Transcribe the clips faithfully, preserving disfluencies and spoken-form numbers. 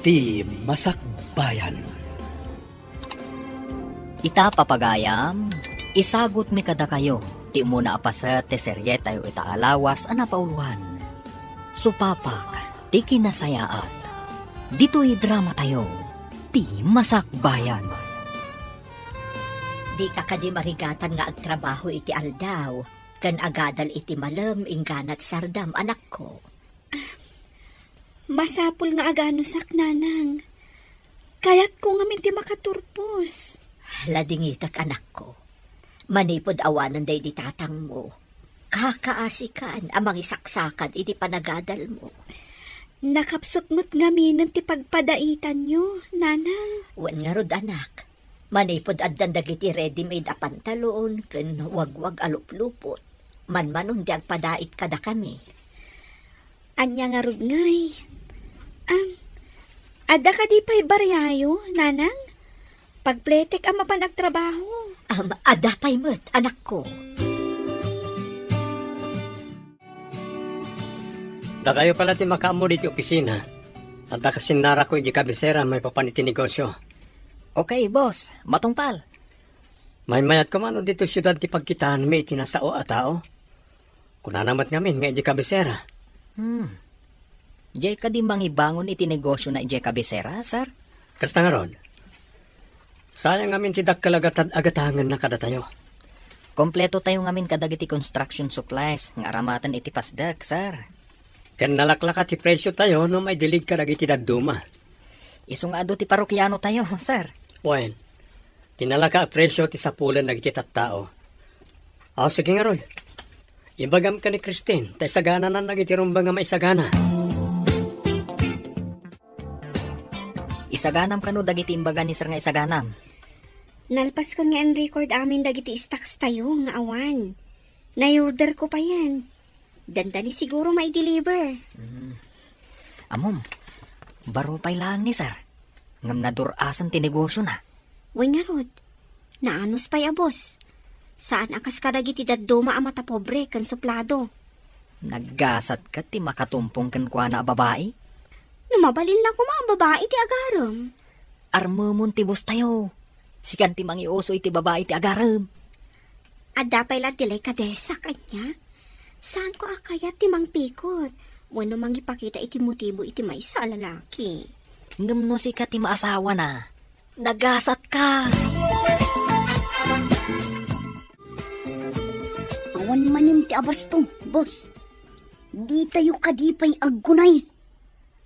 Ti Masakbayan. Ita, papagayam, isagutmi kadakayo ti umuna a paset ti serietayo ita a lawas a napauloan, Supapak ti Kinasayaat. Ditoy dramatayo, Ti Masakbayan. Dika kadi marigatan nga agtrabaho iti aldaw, ken agadal iti malem inggana ti sardam, anakko? Masapul nga aganusak, nanang. Kayatko ngamin ti makaturpos. Ladingitek, anakko. Manipud awanen daydi tatangmo, kakaasikan a mangisaksakad iti panagadalmo. Nakapsut met ngaminen ti pagpadaitanyo, nanang. Wen ngarud, anak. Manipud addan dagiti ready-made a pantalon ken wagwag a luplupot, manmanon ti agpadait kadakami. Ania ngarud ngay? Am, adda kadi pay bariayo, nanang? Pagpletek a mapan agtrabaho. Am, adda pay met, anakko. Dakayo pala ti makaammo diti opisina. Adda kasinnarakko iti kabisera maipapan iti negosio. Okay, boss. Matungpal. Maymayat koma no ditoy siudad ti pagkitaanmi iti nasao a tao. Kunana met ngamin nga idiay kabisera. Hmm. Diay kadi mangibangon iti negosiona idiay kabisera, sir? Kasta ngarud. Sayang ngamin ti dakkel a gatad a gatangenna kadatayo. Kompletotayo ngamin kadagiti construction supplies nga aramaten iti pasdek, sir. Ken nalaklaka ti presiotayo no maidilig kadagiti dadduma. Isu nga adu ti parokianotayo, sir. Wen, ti nalaka a presio ti sapulen dagiti tattao. Aw, sige ngarud. Ibagam ken ni Christine, ta isagananan dagiti rumbeng a maisagana. Isaganam kano dagiti imbaga ni sir nga isaganam? Nalpaskon nga in-record amin dagiti stocks tayo nga awan. Nai-order ko payen. Dandani siguro mai-deliver. Mm. Ammom, baro pay laeng ni sir. Ngem nadur-asen ti negosiona. Wen ngarud, naanus pay a boss. Saan a kas kadagiti dadduma a matapobre ken suplado. Naggasat ket ti makatumpong kenkuana a babai? No mabalin la koma a babai ti agarem. Armemon ti boss tayo. Sikan ti mangiuso iti babai ti agarem. Adda pay la ti lay kadesak, ania? Saanko a kayat ti mangpikot wenno mangipakita iti motibo iti maysa a lalaki. Ngem no sika ti maasawana, nagasatka. Awan manen ti abasto, boss. Ditayo kadi pay aggunay.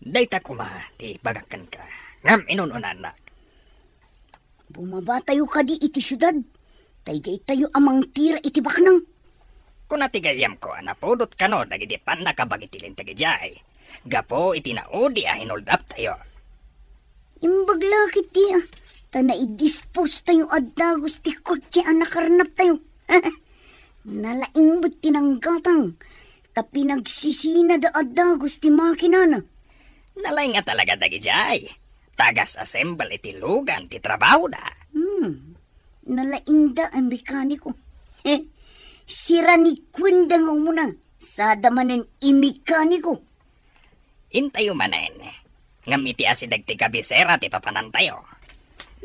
Dayta koma ti ibagak kenka. Ngem inun-unannak. Bumabatayo kadi iti siudad, ta idiay tayo a mangtira iti baknang. Kuna ti gayyemko a napudot kano dagiti pannakabag iti linteg idiay, gapu iti naudi a hinuldaptayo. Imbag la ketdi a, ta naidispose tayo a dagus ti kotse a nakarnaptayo. Nalaing met ti nanggatang, ta pinagsisinada a dagus ti makinana. Nalaing a talaga dagidiay. Tagas-assemble iti lugan ti trabahoda. Hmm. Nalaingda a mekaniko. Sira ni Kuenda nga umuna, sada manen i mekaniko. Intayo manen, ngem iti asideg ti kabisera ti papanantayo.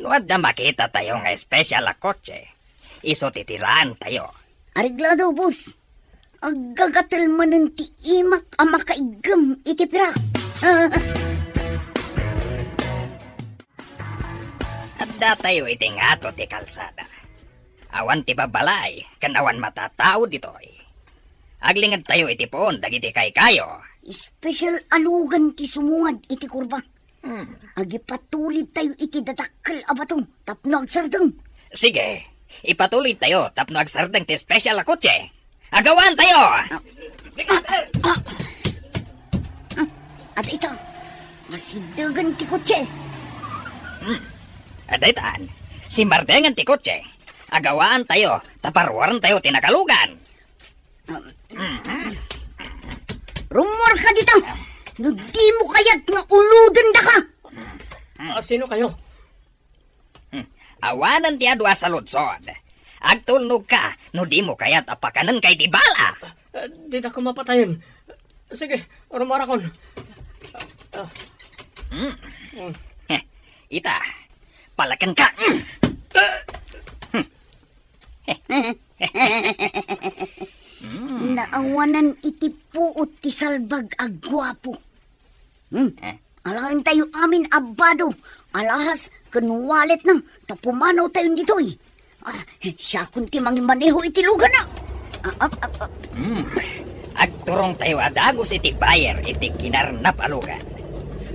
No adda makitatayo nga espesyal a kotse, isu ti tiraentayo. Areglado, boss. Aggagatel manen ti imak a makaiggem iti pirak. Addatayo iti ngato ti kalsada. Awan ti babbalay ken awan matatao ditoy. Aglingedtayo iti puon dagiti kaykayo. Espesyal a lugan ti sumungad iti kurba. Hmm. Agipatulidtayo iti dadakkel a bato tapno agsardeng. Sige, ipatulidtayo tapno agsardeng ti espesyal a kotse. Agawaantayo! Ada ita, masidegen ti kotse. Hmm. Ada itan, simardengan ti kotse. Agawaantayo, ta paruarentayo ti nakalugan. Rummuarka dita! No dimo kayat nga ulodendaka! Ah, sino kayo? Hmm. Awanen ti adu a saludsod. Agtulnogka no dimo kayat a pakanenka iti bala. Ah, didako mapatayen. Sige, rummuarakon. Ah. Hmm. Ita, palakenka. Naawanan iti puot ti salbag a guapo. Hmm. Eh. Alaentayo amin a bado, alahas ken walletna, ta pumanawtayon ditoy. Ah, siakon ti mangimaneho iti luganna. Ah, ah, ah, ah. Hmm. Agturongtayo a dagus iti buyer iti kinarnap a lugan.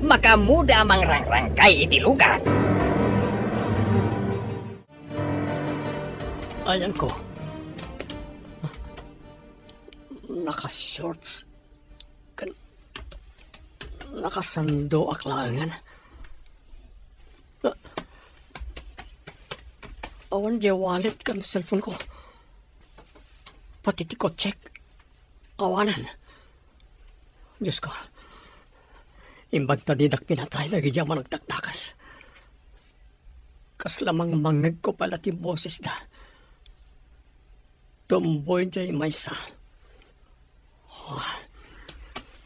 Makaammoda a mangrangrangkay iti lugan. Ayanko. Naka-shorts. Ken nakasandoak laengen. Awan diay wallet ken cellphone ko. Pati ti kotsek. Awanen. Diosko, imbag ta didak pinatay dagiti a managdakdakes. Kasla mangmangngegko pay la ti bosesda. Tumboy diay maysa. Ah,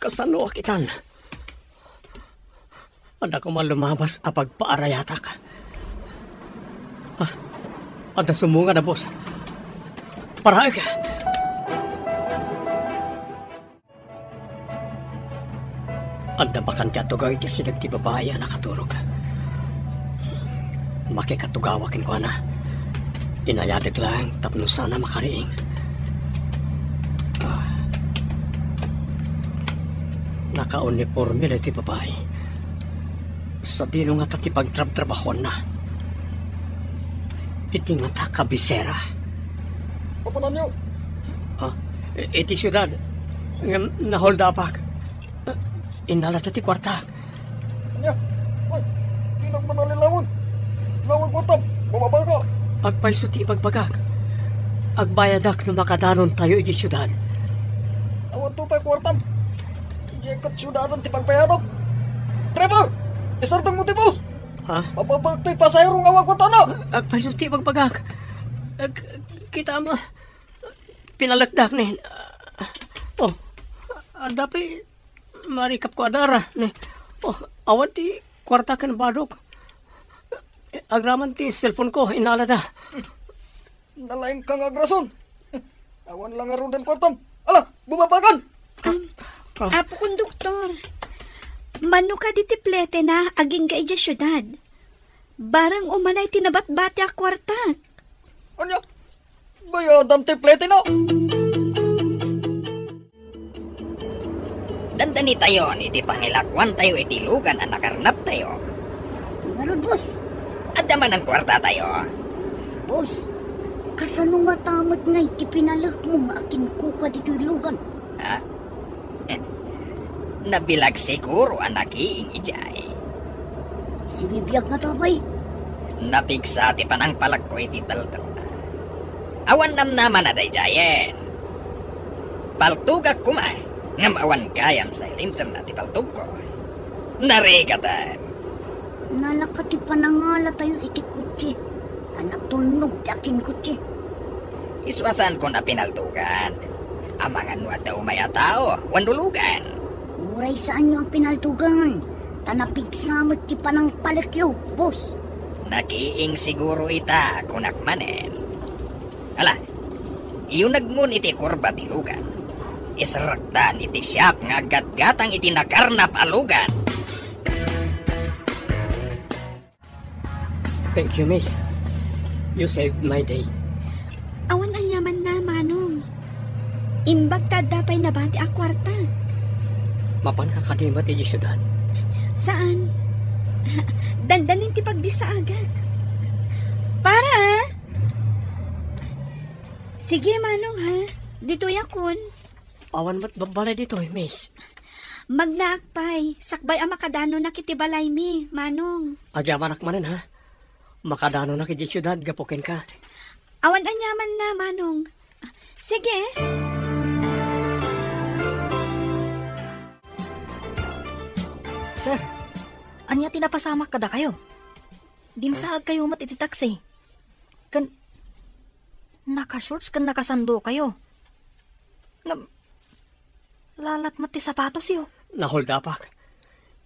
kasanoak itan? Adda koma lumabas a pagpaarayatak. Ah, adda sumungad a bus. Paraek! Adda bakan ti atugaw iti asideg ti babai a nakaturog. Makikatugawak kenkuana. Inayadek laeng tapno saan a makariing. Ah. Nakauniporme daytoy babai. Sadino ngata ti pagtrabtrabahuanna? Iti ngata kabisera. Apananyo? Ah, i-, iti siudad. Ngem naholdapak. Ah, innalada ti kuartak. Ania? Ay, dinak manalilawon. Nawag kuartam. Mababaka. Agpayso ti ibagbagak. Agbayadak no makadanontayo iti siudad. Awan to pay kuartam. Diay ket siudadan ti pagbayadam. Driver! Istartengmo ti bus! Ha? Mababagak ti pasahero nga awan kuartana! Agpayso ti ibagbagak. Ag-, kita mo, pinalekdak ni. Oh, adda pay marikapko a dara ni. Oh, awan ti kuarta ken badok. Agraman ti cellphone ko, inalada. Nalaingka nga agrason. Awan la ngaruden kuartam. Ala, bumabakan! Um, Ah. Apo Konduktor, mano kadi ti pletena agingga idiay siudad? Bareng umanay ti nabatbati a kuartak. Ania? Bayadam ti pletena? Dandanitayon iti pangilakuantayo iti lugan a nakarnaptayo. Ngarud, boss. Adda manen kuartatayo. Boss, kasano ngata met nga iti pinalekmo nga akinkukua ditoy lugan? Ha? Nabilag siguro a nakiing idiay. Sibibiag ngata pay. Napigsa ti panangpalekko iti teltelna. Awan namnamana daydiayen. Paltogak koma, ngem awan gayam silencerna ti paltogko. Narigaten. Nalaka ti panangalatayo iti kotse, ta natulnog ti akinkotse. Isu a saankon a pinaltogan. Amangan no adda umay a tao wenno lugan. Uray saanyo a pinaltogan, ta napigsa met ti panangpalekyo, boss. Nakiing siguro ita, kunak manen. Ala, iyunegmon iti kurba ti lugan. Iserrektan iti siak nga aggatgatang iti nakarnap a lugan. Thank you, miss. You saved my day. Awan aniamanna, Manong. Imbag ta adda pay nabati a kuartak. Mapanka kadi met idiay siudad? Saan. Dandanin ti pagdissaagak. Para! Sige, Manong, ha? Ditoyakon. Awan met babbalay ditoy, miss. Magnaak pay, sakbay a makadanonak iti balaymi, Manong. Agyamanak manen, ha? Makadanonak idiay siudad gapu kenka. Awan aniamanna, Manong. Sige. Sir, ania ti napasamak kadakayo? Dimsaagkayo met iti taksi. Ken naka-shorts ken nakasandokayo. Ngem, lalat met ti sapatosyo. Naholdapak.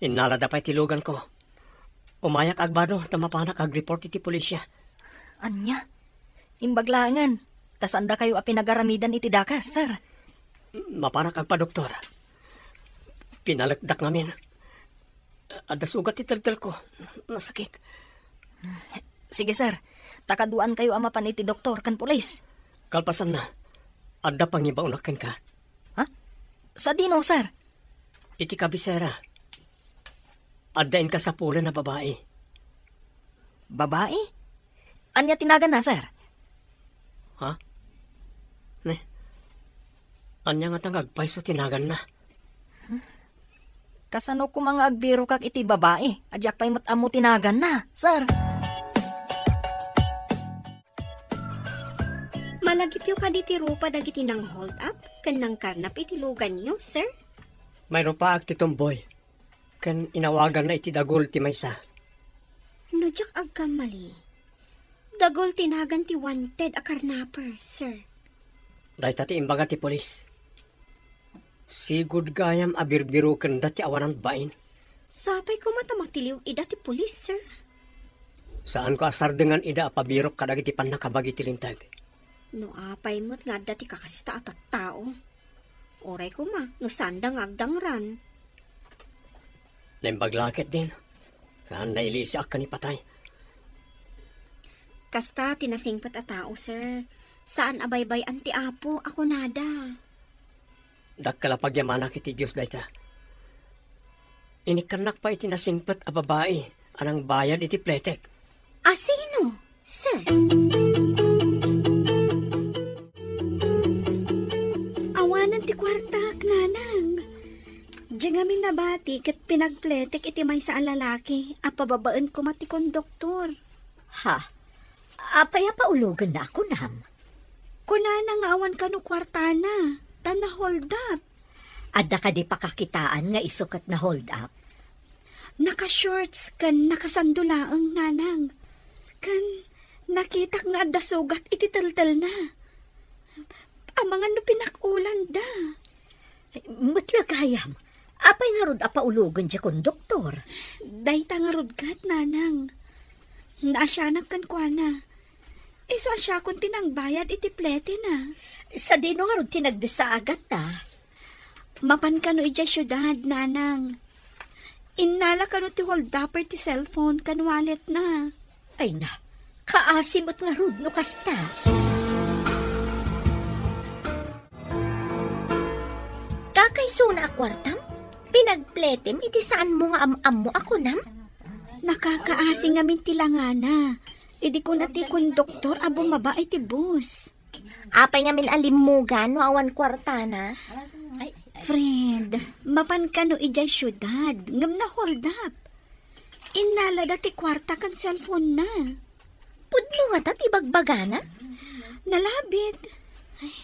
Innalada pay ti luganko. Umayak agbado ta mapanak agreport iti pulisya. Ania? Imbag laengen, ta saandakayo a pinagaramidan iti dakes, sir. Mapanak agpadoktor. Pinalekdak ngamin. Adda sugat ti teltelko. Nasakit. Sige, sir. Ta kaduaankayo a mapan iti doktor ken pulis. Kalpasanna, adda pangibaonak kenka. Ha? Sadino, sir? Iti kabisera. Adda inkasapulen a babai. Babai? Ania ti naganna, sir? Ha? Ne? Ania ngata nga agpayso ti naganna? Kasano koma nga agbirokak iti babai a diak pay met ammo ti naganna, sir? Malagipyo kadi ti rupa dagiti nang-hold up ken nangkarnap iti luganyo, sir? Mairupaak ti tumboy, ken inawaganna iti dagul ti maysa. No diak agkamali, dagul ti nagan ti wanted a karnaper, sir. Dayta ti imbaga ti pulis. Sigud gayam a birbirokenda ti awanan bain. Sapay koma ta matiliw ida ti pulis, sir. Saanko a sardengan ida a pabirok kadagiti pannakabagi ti linteg. No apay met nga adda ti kakasta a tattao. Uray koma, no saanda nga agdangran. Naimbag la ketdin, nga nailisiak ken ipatay. Kasta ti nasingpet a tao, sir. Saan a baybay-an ti Apo a kunada. Dakkel a pagyamanak iti Dios dayta. Inikkannak pay iti nasingpet a babai a nangbayad iti pletek. A sino, sir? Awanen ti kuartak, nanang. Diay ngamin nabati ket pinagpletek iti maysa a lalaki a pababaen koma ti konduktor. Ha? Apay a paulogenna a kunam? Kunana nga awan kano kuartana, ta na-hold up. Adda kadi pakakitaan nga isu ket na-hold up? Naka-shorts ken nakasando laeng, nanang. Ken nakitak nga adda sugat iti teltelna. Amangan no pinak-ulanda. Met la gayam, apay ngarud a paulogen diay konduktor? Dayta ngarud ket, nanang. Naasianak kenkuana. Isu a siakon ti nangbayad iti pletena. Sadino ngarud ti nagdesa a gatna? Mapan kano idiay siudad, nanang. Innala kano ti hold-upper ti cellphone ken walletna. Ay na, kaasi met ngarud no kasta. Kakaisuna a kuartam? Pinagpletem iti saanmo nga am-ammo a kunam? Nakakaasi ngamin ti langana. Idi kuna ti konduktor a bumaba iti bus. Apay ngamin a limmugan no awan kuartana? Friend, mapan kano idiay siudad, ngem na-hold up. Innalada ti kuarta ken cellphone-na. Pudno ngata ti bagbagana? Nalabit. Ay,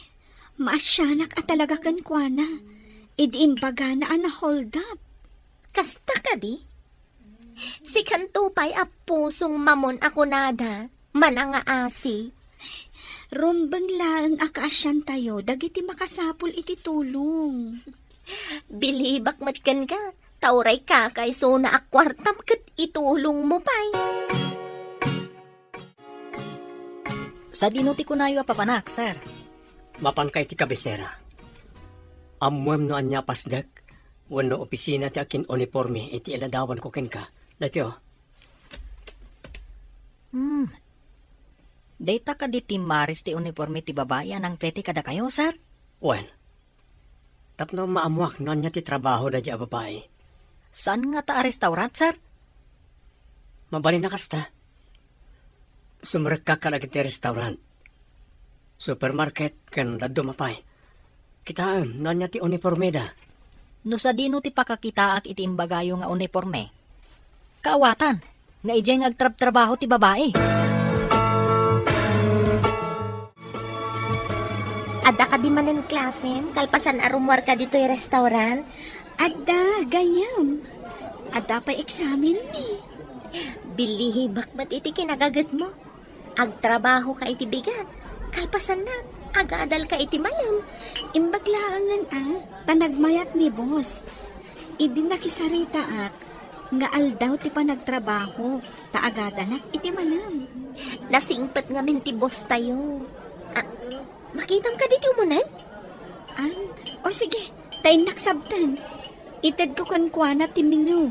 maasianak a talaga kenkuana. Idi imbagana a na-hold up. Kasta kadi? Sikanto pay a pusong mamon a kunada, manangaasi. Rumbeng laeng a kaasiantayo dagiti makasapul iti tulong. Bilibak met kenka, ta uray kakaisuna a kuartam ket itulongmo pay. Sadino ti kunayo a papanak, sir? Mapanka iti kabisera. Ammoem no ania a pasdek wenno opisina ti akin-uniporme iti iladawanko kenka. Daytoy, o. Hmm. Dayta kadi ti maris ti uniporme ti babai a nangplete kadakayo, sir? Wen, tapno maammoak no ania ti trabaho daydiay a babai. Saan ngata a restaurant, sir? Mabalin a kasta. Sumrekka kadagiti restaurant, supermarket, ken dadduma pay. Kitaem no ania ti unipormeda. No sadino ti pakakitaak iti imbagayo nga uniporme? Kaawatan, nga idiay nga agtrabtrabaho ti babai. Adda kadi manen klasem, kalpasan a rummuarka ditoy restaurant? Adda, gayyem. Adda pay eksamenmi. Bilibak met iti kinagagetmo. Agtrabahoka iti bigat. Kalpasanna, agadalka iti mayem. Imbag laengen a, ta nagmayat ni boss. Idi nakisaritaak, nga aldaw ti panagtrabaho, ta agadalak iti malem. Nasingpet ngamin ti boss tayo. Ah, makitam kadi ti umunan? An, o sige, ta innak sabten. Itedko kenkuana ti menu.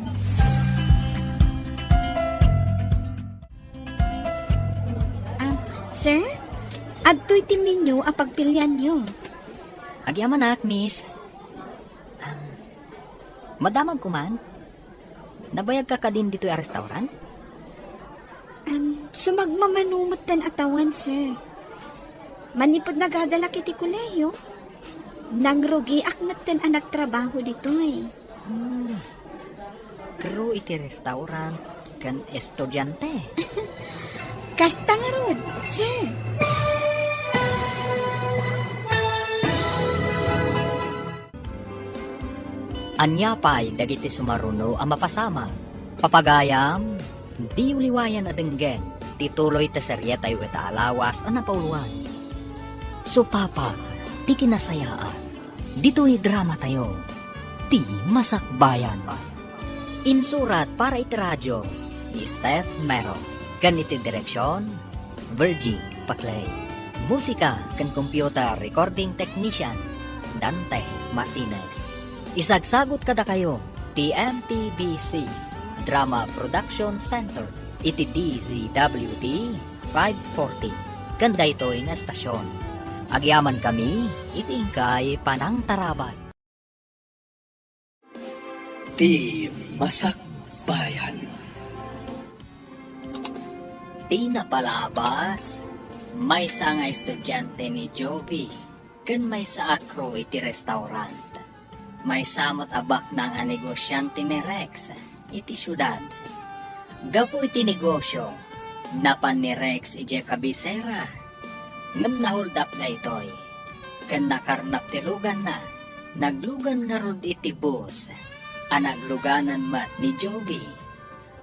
Ah, sir? Adtoy ti menu a pagpilianyo. Agyamanak, miss. Ah, madamagko man? Nabayagka kadin ditoy a restaurant? Am, sumagmamano metten a tawen, sir. Manipud nagadalak iti kolehiyo, nangrugiak metten a nagtrabaho ditoy. Hmm. Crew iti restaurant ken estudiante. Kasta ngarud, sir. Ania pay dagiti sumaruno a mapasamak? Papagayam, diyo liwayan a denggen ti tuloy ti serietayo ita a lawas a napauluan. Supapag ti kinasayaan. Ditoy dramatayo, Ti Masakbayan. Insurat para iti radio ni Steph Mero, ken iti direksion, Virgie Paclay. Musika ken computer recording technician, Dante Martinez. Isagsagut kadakayo ti M P B C Drama Production Center iti D Z W T five forty ken daytoy nga estasion. Agyamankami iti inkay panangtarabay. Ti Masakbayan. Ti napalabas, maysa nga estudiante ni Jovi ken maysa a crew iti restaurant. Maysa met a baknang a negosiante ni Rex iti siudad. Gapu iti negosio, napan ni Rex idiay kabisera, ngem na-hold up daytoy, ken nakarnap ti luganna. Naglugan ngarud iti bus a nagluganan met ni Jovi.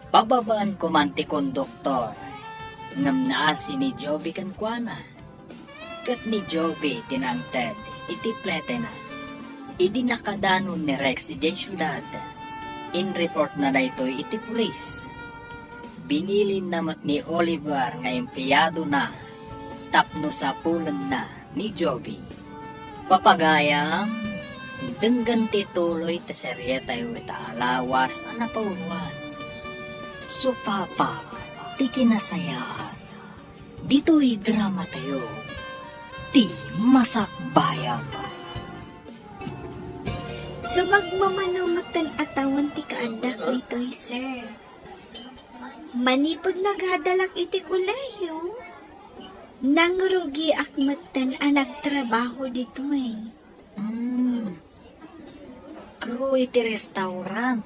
Pababaen koman ti konduktor, ngem naalsi ni Jovi kenkuana. Ket ni Jovi ti nangted iti pletena. Idi nakadanon ni Rex idiay siudad, inreportna daytoy iti pulis. Binilinna met ni Oliver nga empleadona tapno sapulenna ni Jovi. Papagayam, denggen ti tuloy ti serietayo ita a lawas a napauruan. Supapag ti kinasayaan. Ditoy dramatayo, Ti Masakbayan. Sumagmamano metten a tawen ti kaaddak ditoy, sir. Manipud nagadalak iti kolehiyo, nangrugiak metten a nagtrabaho ditoy. Hmm. Crew iti restaurant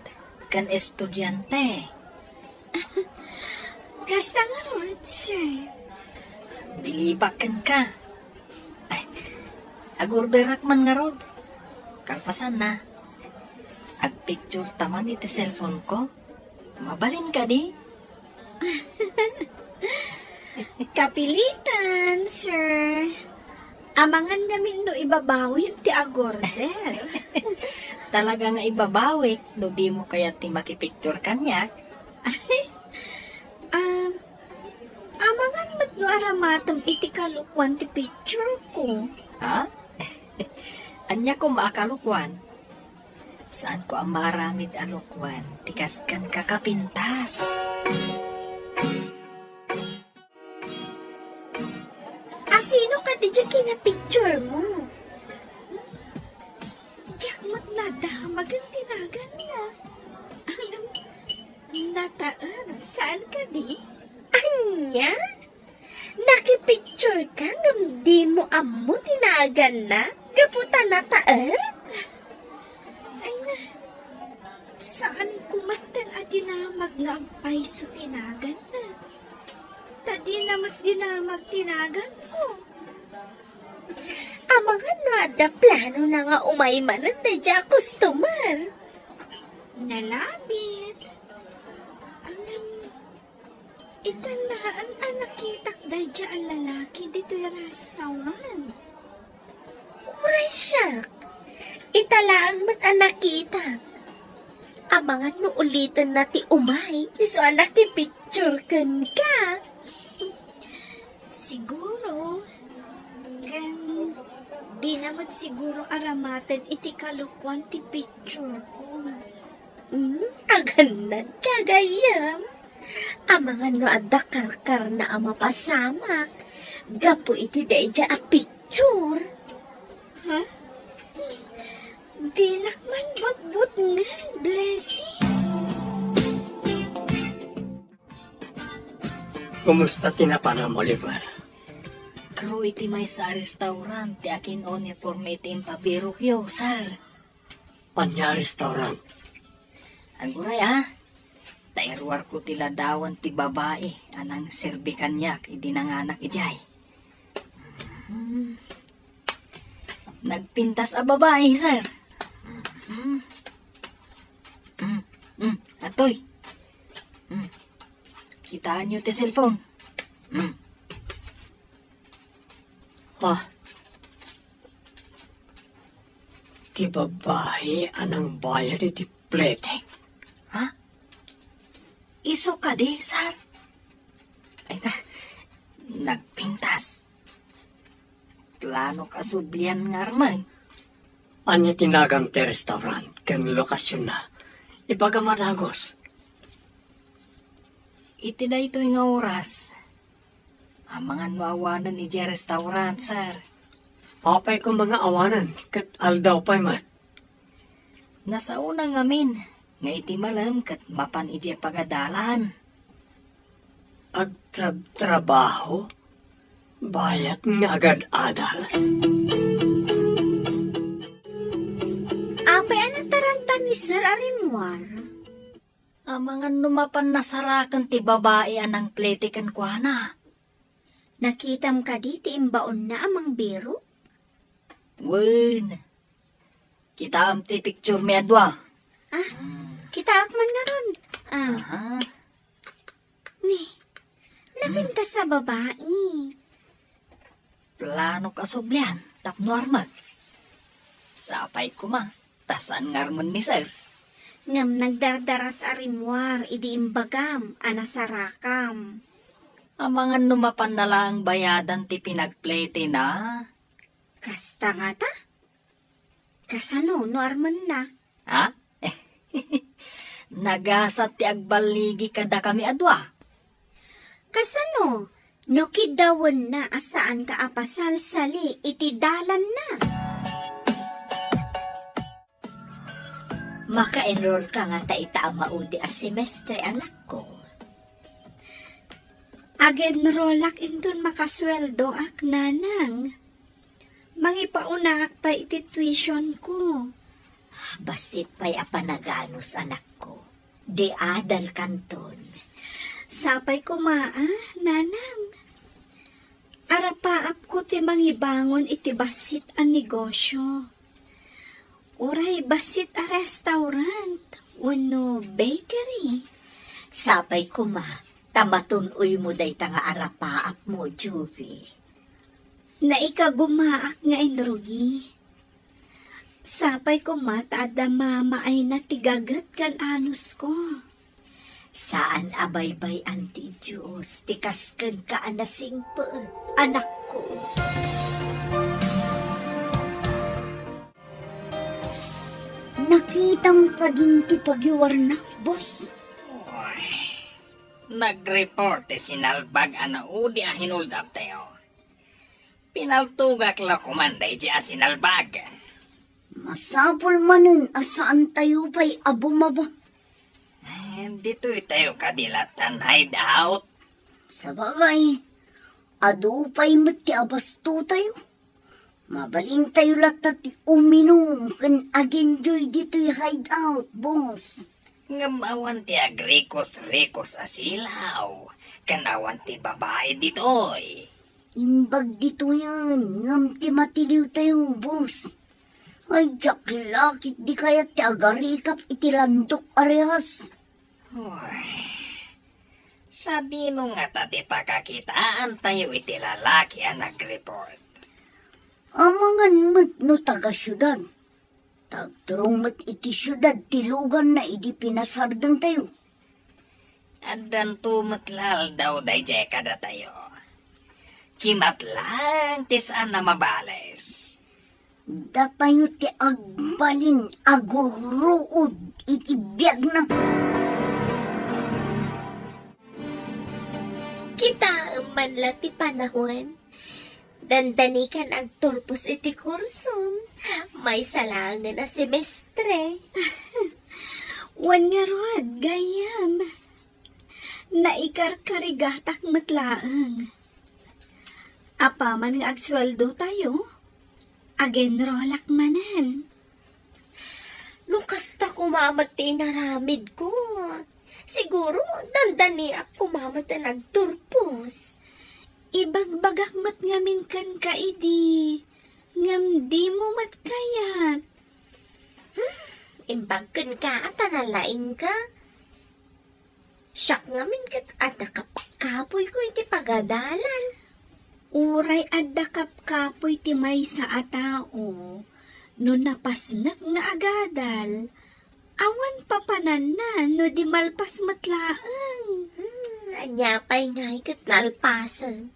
ken estudiante. Kasta ngarud, sir. Bilibak kenka. Ay, agorderak man ngarud. Kalpasanna, agpicture ta man iti cellphone ko. Mabalin kadi? Kapilitan, sir. Amangan ngamin no ibabawim ti agorder. Talaga nga ibabawik no dimo kayat ti makipicture kaniak. Ay, ah, amangan met no aramatem iti kalokuan ti picture ko. Ha? Ania koma a kalokuan? Saanko a maaramid a lokuan ti kasken kakapintas. A sino kadi diay kinapicture mo? Diak met nadamag ti naganna. Nataen, saan kadi? Ania? Nakipicture ka ngem dimo ammo ti naganna gapu ta nataen? Ay na, saan ko metten a dinamag nga agpayso ti naganna. Ta dina met dinamag ti naganko. Amangan no adda planona nga umay manen daydiay a customer. Nalabit. Ngem, ita laeng a nakitak daydiay a lalaki ditoy restaurant. Uray siak, ita laeng met a nakitak. Amangan no ulitenna ti umay, isu a nakipicture kenka. Siguro, ken dina met siguro aramaten iti kalokoan ti picture ko. Hmm, agannad ka gayam. Amangan no adda karkarna a mapasamak gapu iti daydiay a picture. Ha? Dinak man butbutngen, Blessing. Kumusta ti napanam, Oliver? Crew iti maysa a restaurant ti akin-uniforme iti impabirokyo, sir. Ania a restaurant? Aguray, a. Ta iruarko ti ladawan ti babai a nangserbi kaniak idi nanganak idiay. Hmm. Nagpintas a babai, sir. Hmm. Hmm. Hmm. Atoy. Hmm. Kitaenyo ti cellphone. Hmm. Ha? Ti babai a nangbayad iti pletek? Ha? Isu kadi, sir? Ay na, nagpintas. Planok a sublian ngarman. Ania ti nagan ti restaurant ken lokasionna? Ibagam a dagus. Iti daytoy nga oras, amangan no awanen idiay restaurant, sir. Apay koma nga awanen ket aldaw pay met? Nasaona ngamin nga iti malem ket mapan idiay pagadalan. Agtrabtrabaho? Bayat nga agad-adal? Apay a nataranta ni Sir a rimmuar? Amangan no mapan nasaraken ti babai a nangplete kenkuana. Nakitam kadi ti imbaonna a mangbirok? Wen. Kitaem ti picture mi a dua. Ah, kitaak man ngarud. Ah. Aha. Ni, napintas a babai. Planok a sublian tapno armek. Sapay koma, ta saan nga armen ni sir. Ngem nagdardaras a rimmuar idi imbagam a nasarakam. Amangan no mapanna laeng bayadan ti pinagpletena. Kasta ngata? Kasano no armenna? Ha? Nagasat ti agballigi kadakami a dua. Kasano no kiddawenna a saanka a pasalsali iti dalanna? Maka-enroll ka ngata ita a maudi a semestre, anakko? Ag-enrollak inton makasueldoak, nanang. Mangipaunaan pay iti tuition ko. Bassit pay a panaganus, anakko. Di adal kanton. Sapay koma, a, nanang. Arapaapko ti mangibangon iti bassit a negosio. Uray bassit a restaurant wenno bakery. Sapay koma, ta matun-oymo dayta nga arapaapmo, Juvie. Naikagumaak nga inrugi. Sapay koma ta adda mamaayna ti gaget ken anusko. Saan a baybay-an ti Dios ti kas kenka a nasingpet, anakko. Nakitam kadin ti pagiwarnak, boss? Uy, nag-report ti sinalbag a naudi a hinuldaptayo. Pinaltogak la koman daydi a sinalbag. Masapul manen a saantayo pay a bumaba. Eh, ditoy tayo kadi lattan hideout. Sabagay, adu pay met ti abasto tayo. Mabalintayo latta ti uminum ken agenjoy ditoy hideout, boss. Ngem awan ti agrikos-rikos a silaw, ken awan ti babai ditoy. Imbag ditoyen, ngem ti matiliwtayo, boss. Ay, diak la ket di kayat ti agarikap iti landok a rehas. Uy, sadino ngata ti pakakitaantayo iti lalaki a nag-report? Amangan met no taga-siudad. Ta agturong met iti siudad ti luganna idi pinasardengtayo. Addanto met la aldaw daydiay kadatayo. Kimat laeng ti saan a mabales. Datayo ti agbalin a gurruod iti biagna. Kitaem man la ti panawen. Dandanikan agturpos iti kursom. Maysa laengen a semestre. Wen ngarud, gayyem. Naikarkarigatak met laeng. Apaman nga agsueldotayo, agenrolak manen. No kasta koma met ti inaramidko, siguro dandaniak koma met a nagturpos. Ibagbagak met ngamin kenka idi, ngem dimo met kayat. Hmm, imbag kenka a ta nalaingka. Siak ngamin ket adda kapkapoyko iti pagadalan. Uray adda kapkapoy ti maysa a tao, no napasnek nga agadal, awan papananna no di malpas met laeng. Hmm, ania pay ngay ket nalpasen?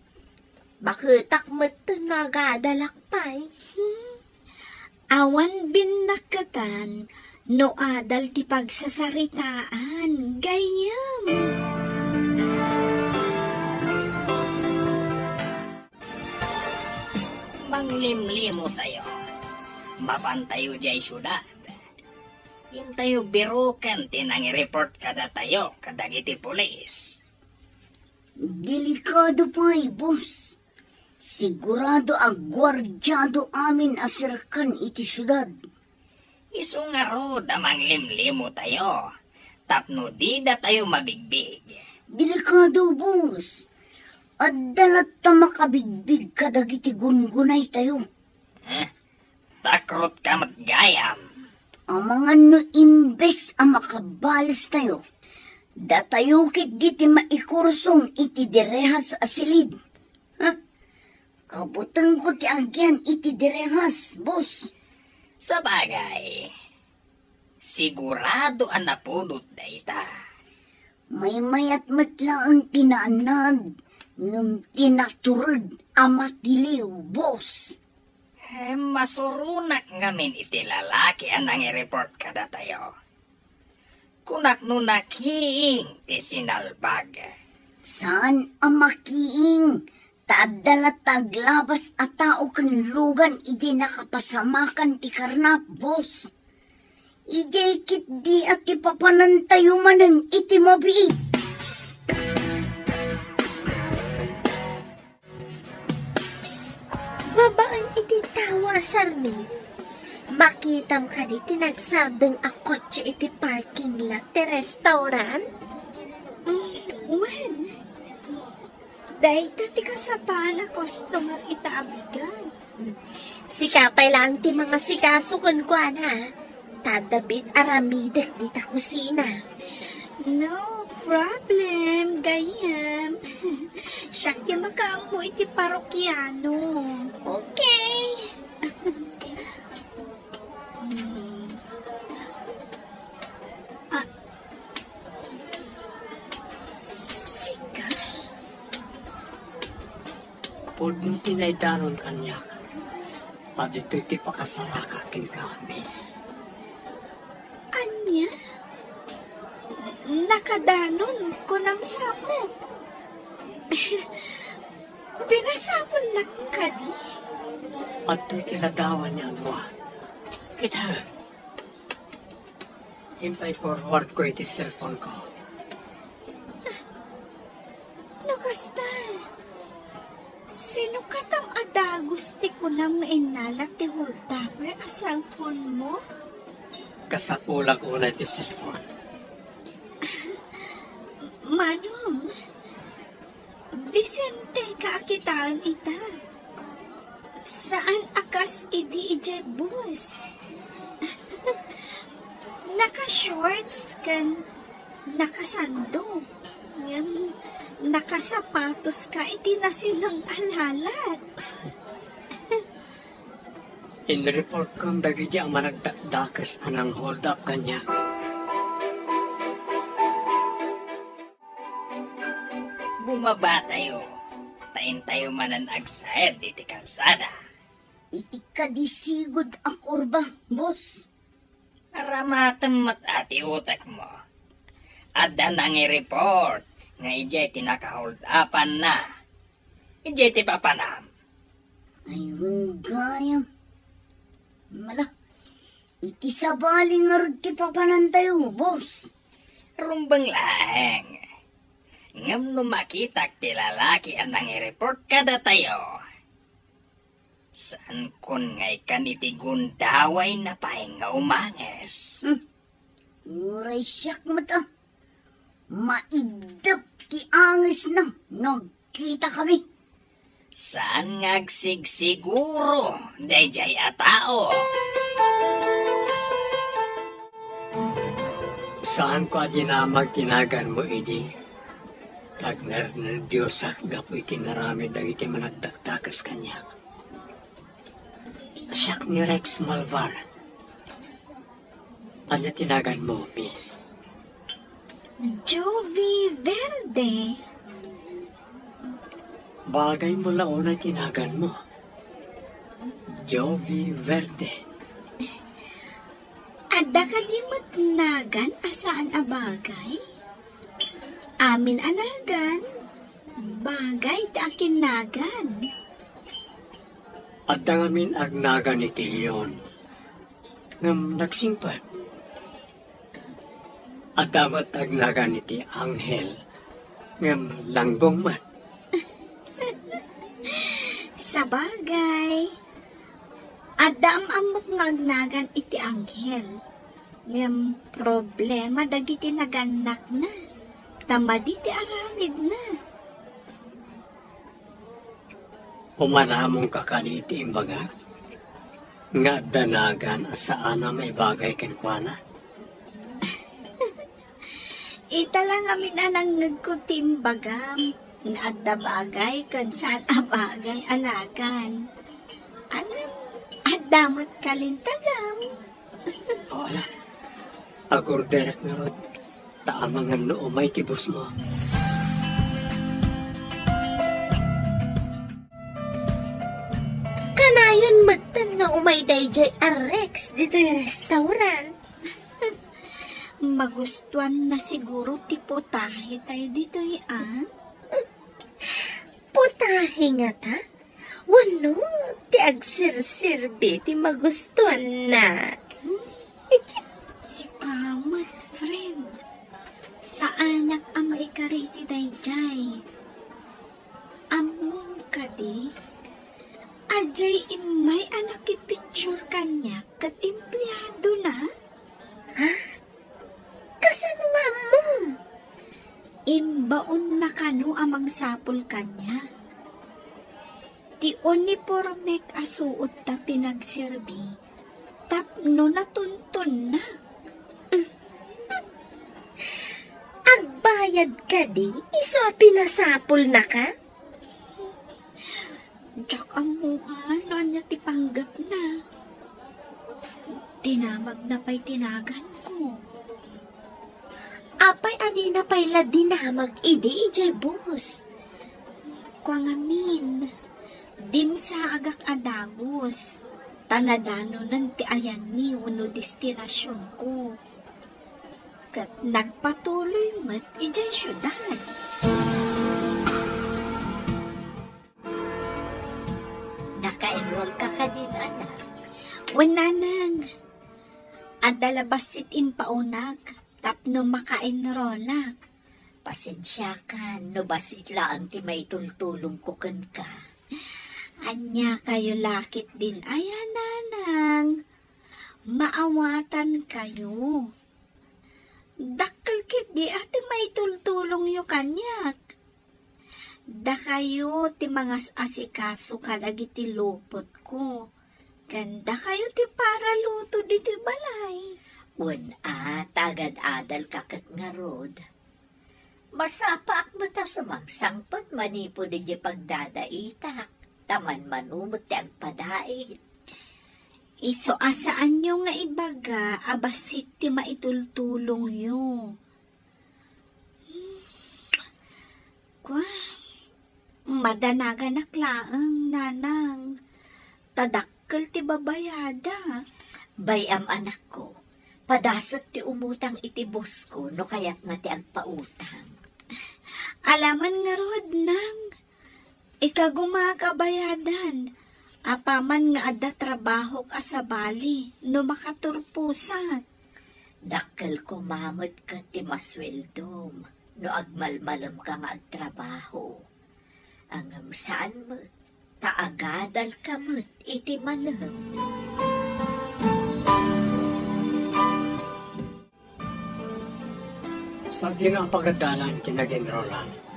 Baketak metten no agadalak pay. Hmm. Awan binnaketan no adal ti pagsasaritaan, gayyem. Manglimlimotayo. Mapantayo diay siudad. Intayo biroken ti nangireport kadatayo kadagiti pulis. Delikado pay, boss. Sigurado a guardiado amin a serkan iti siudad. Isu ngarud a manglimlimotayo tapno didatayo mabigbig. Delikado, boss. Adda latta makabigbig kadagiti gungunaytayo. Eh, takrotka met gayam. Amangan no imbes a makabalestayo, datayo ketdi ti maikursong iti direhas a silid. Ha? Kabutengko ti agian iti direhas, boss. Sabagay, sigurado a napudot dayta. Maymayat met laeng ti naanad, ngem ti natured a matiliw, boss. Eh, masuronak ngamin iti lalaki a nangireport kadatayo. Kunak no nakiing ti sinalbag. Saan a makiing, ta adda latta aglabas a tao ken lugan idiay nakapasamakan ti karnap, boss. Idiay ketdi a ti papanantayo manen iti mabiit. Babaen iti tao a sarmi, makitam kadi ti nagsardeng a kotse iti parking lot ti restaurant? Mm, wen. Dayta ti kasapaan a customer ita a bigat. Sika pay laeng ti mangasikaso kenkuana. Ta adda biit aramidek dita kusina. No problem, gayyem. Siak ti makaammo iti parokiano. Okay. Mm. Ah. Sika? Pudno ti naidanon kaniak. Ta ditoy ti pakasaraka kenka, miss. Ania? Nakadanon, kunam sa met. Pinasapullak kadi? Adtoy ti ladawan ni Anwa. Kita. Impay forward ko iti cellphone ko. No kasta, sino katam a dagus ti kunam nga innala ti holdaper a cellphone mo? Kasapulak unay ti cellphone. Manong, disenteka a kitaen ita. Saan a kas idi idiay bus. Naka-shorts ken nakasando. Ngem nakasapatos ka iti nasileng a lalat. Inreportkon dagiti a managdakdakes a nang-hold up kaniak. Bumabatayo, ta intayo manen agsayad iti kalsada. Iti kadi sigud a kurba, boss. Aramatem met a ti utekmo. Adda nangireport nga idiay ti nakaholdapanna. Idiay ti papanam. Ay, wen gayam. Mala, iti sabali ngarud ti papanantayo, boss. Rumbeng laeng. Ngem no makitak ti lalaki a nangireport kadatayo, saankon nga ikan iti gundawayna pay nga umanges. Hmm. Uray siak met a. Maiddep ti angesna no agkitakami. Saan nga agsigsiguro daydiay a tao? Saanko a dinamag ti naganmo idi. Nagnernerbiosak gapu iti inaramid dagiti managdakdakes kaniak. Siak ni Rex Malvar. Ania ti naganmo, miss? Jovi Verde. Bagaymo la unay ti naganmo. Jovi Verde. Adda kadi met nagan a saan a bagay? Amin a nagan, bagay ti akinnagan. Adda ngamin agnagan iti leon, ngem nagsingpet. Adda met agnagan iti anghel, ngem langgong met. Sabagay, adda am-ammok nga agnagan iti anghel, ngem problema dagiti nagannakna, ta madi ti aramidna. Umanamonka kadi iti imbagak nga adda nagan a saan a maibagay kenkuana? Ita la ngamin a nangngegko ti imbagam nga adda bagay ken saan a bagay a nagan. Ngem adda met kalintagam. O, ala. Agorderek ngarud, ta amangan no umay ti bossmo. Kanayon metten nga umay daydiay a Rex ditoy restaurant. Magustuanna siguro ti putahe tayo ditoy, a? Putahe ngata? Wenno ti agserserbi ti magustuanna? Sika met, friend. Saanak a maikari iti daydiay. Ammom kadi, adiay immay a nakipicture kaniak ket empleadona? Ha? Kasano nga ammom? Imbaonna kano a mangsapul kaniak. Ti unipormek a suotta ti nagserbi tapno natuntonnak. Agbayad kadi isu a pinasapulnaka? Diak ammoan no ania ti panggepna. Dinamagna pay ti naganko. Apay a dina pay la dinamag idi idiay bus? Kua ngamin, dimsaagak a dagus, ta nadanonen ti ayanmi wenno destinasionko. Ket nagpatuloy met idiay siudad. Naka-enroll ka kadin, anak? Wen, nanang. Adda la bassit impaonak tapno maka-enrollak. Pasensiakan no bassit laeng ti maitultulongko kenka. Ania kayo la ketdin aya, nanang? Maawatan kayo. Dakkel ketdi a ti maitultulongyo kaniak. Dakayo ti mangas-asikaso kadagiti lupotko, ken dakayo ti paraluto ditoy balay. Wen a, ta agad-adalka ket ngarud. Masapaak met a sumangsangpet manipud idiay pagdadaitak, ta manmano met ti agpadait. Isu a saanyo nga ibaga a bassit ti maitultulongyo. Kua, madanaganak laeng, nanang. Ta dakkel ti babayadak. Bay-am, anakko, padasek ti umutang iti bosko no kayatna ti agpautang. Alaman ngarud, nang. Ikagumaak a bayadan, apaman nga adda trabahok a sabali no makaturposak. Dakkel koma met ket ti masueldom no agmalmalemka nga agtrabaho. Ngem saan met ta agadalka met iti malem. Sadino a pagadalan ti nag-enrollan?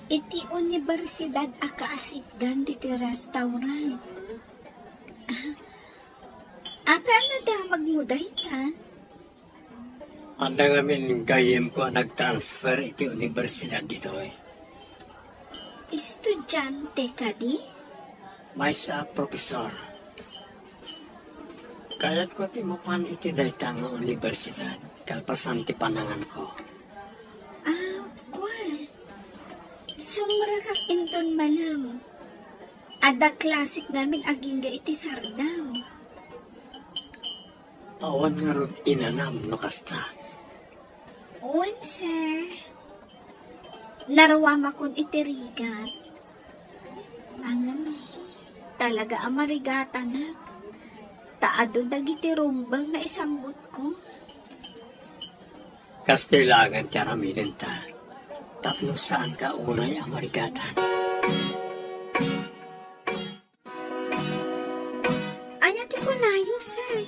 Iti universidad a kaasitgan ditoy restaurant. Ah, apay a nadamagmo dayta? Adda ngamin gayyemko a nag-transfer iti universidad ditoy. Estudiante kadi? Maysa a profesor. Kayatko ti mapan iti dayta nga universidad kalpasan ti pananganko. Ah, kua. Sumrekak inton malem. Adda klasek ngamin agingga iti Sardam. Awan ngarud inanam no kasta. Wen, sir. Naruamakon iti rigat. Ngem, talaga a marigatanak. Ta adu dagiti rumbeng nga isangbutko. Kastoy laengen ti aramidenta. Tapno saanka unay a marigatan. Ania ti kunayo, sir?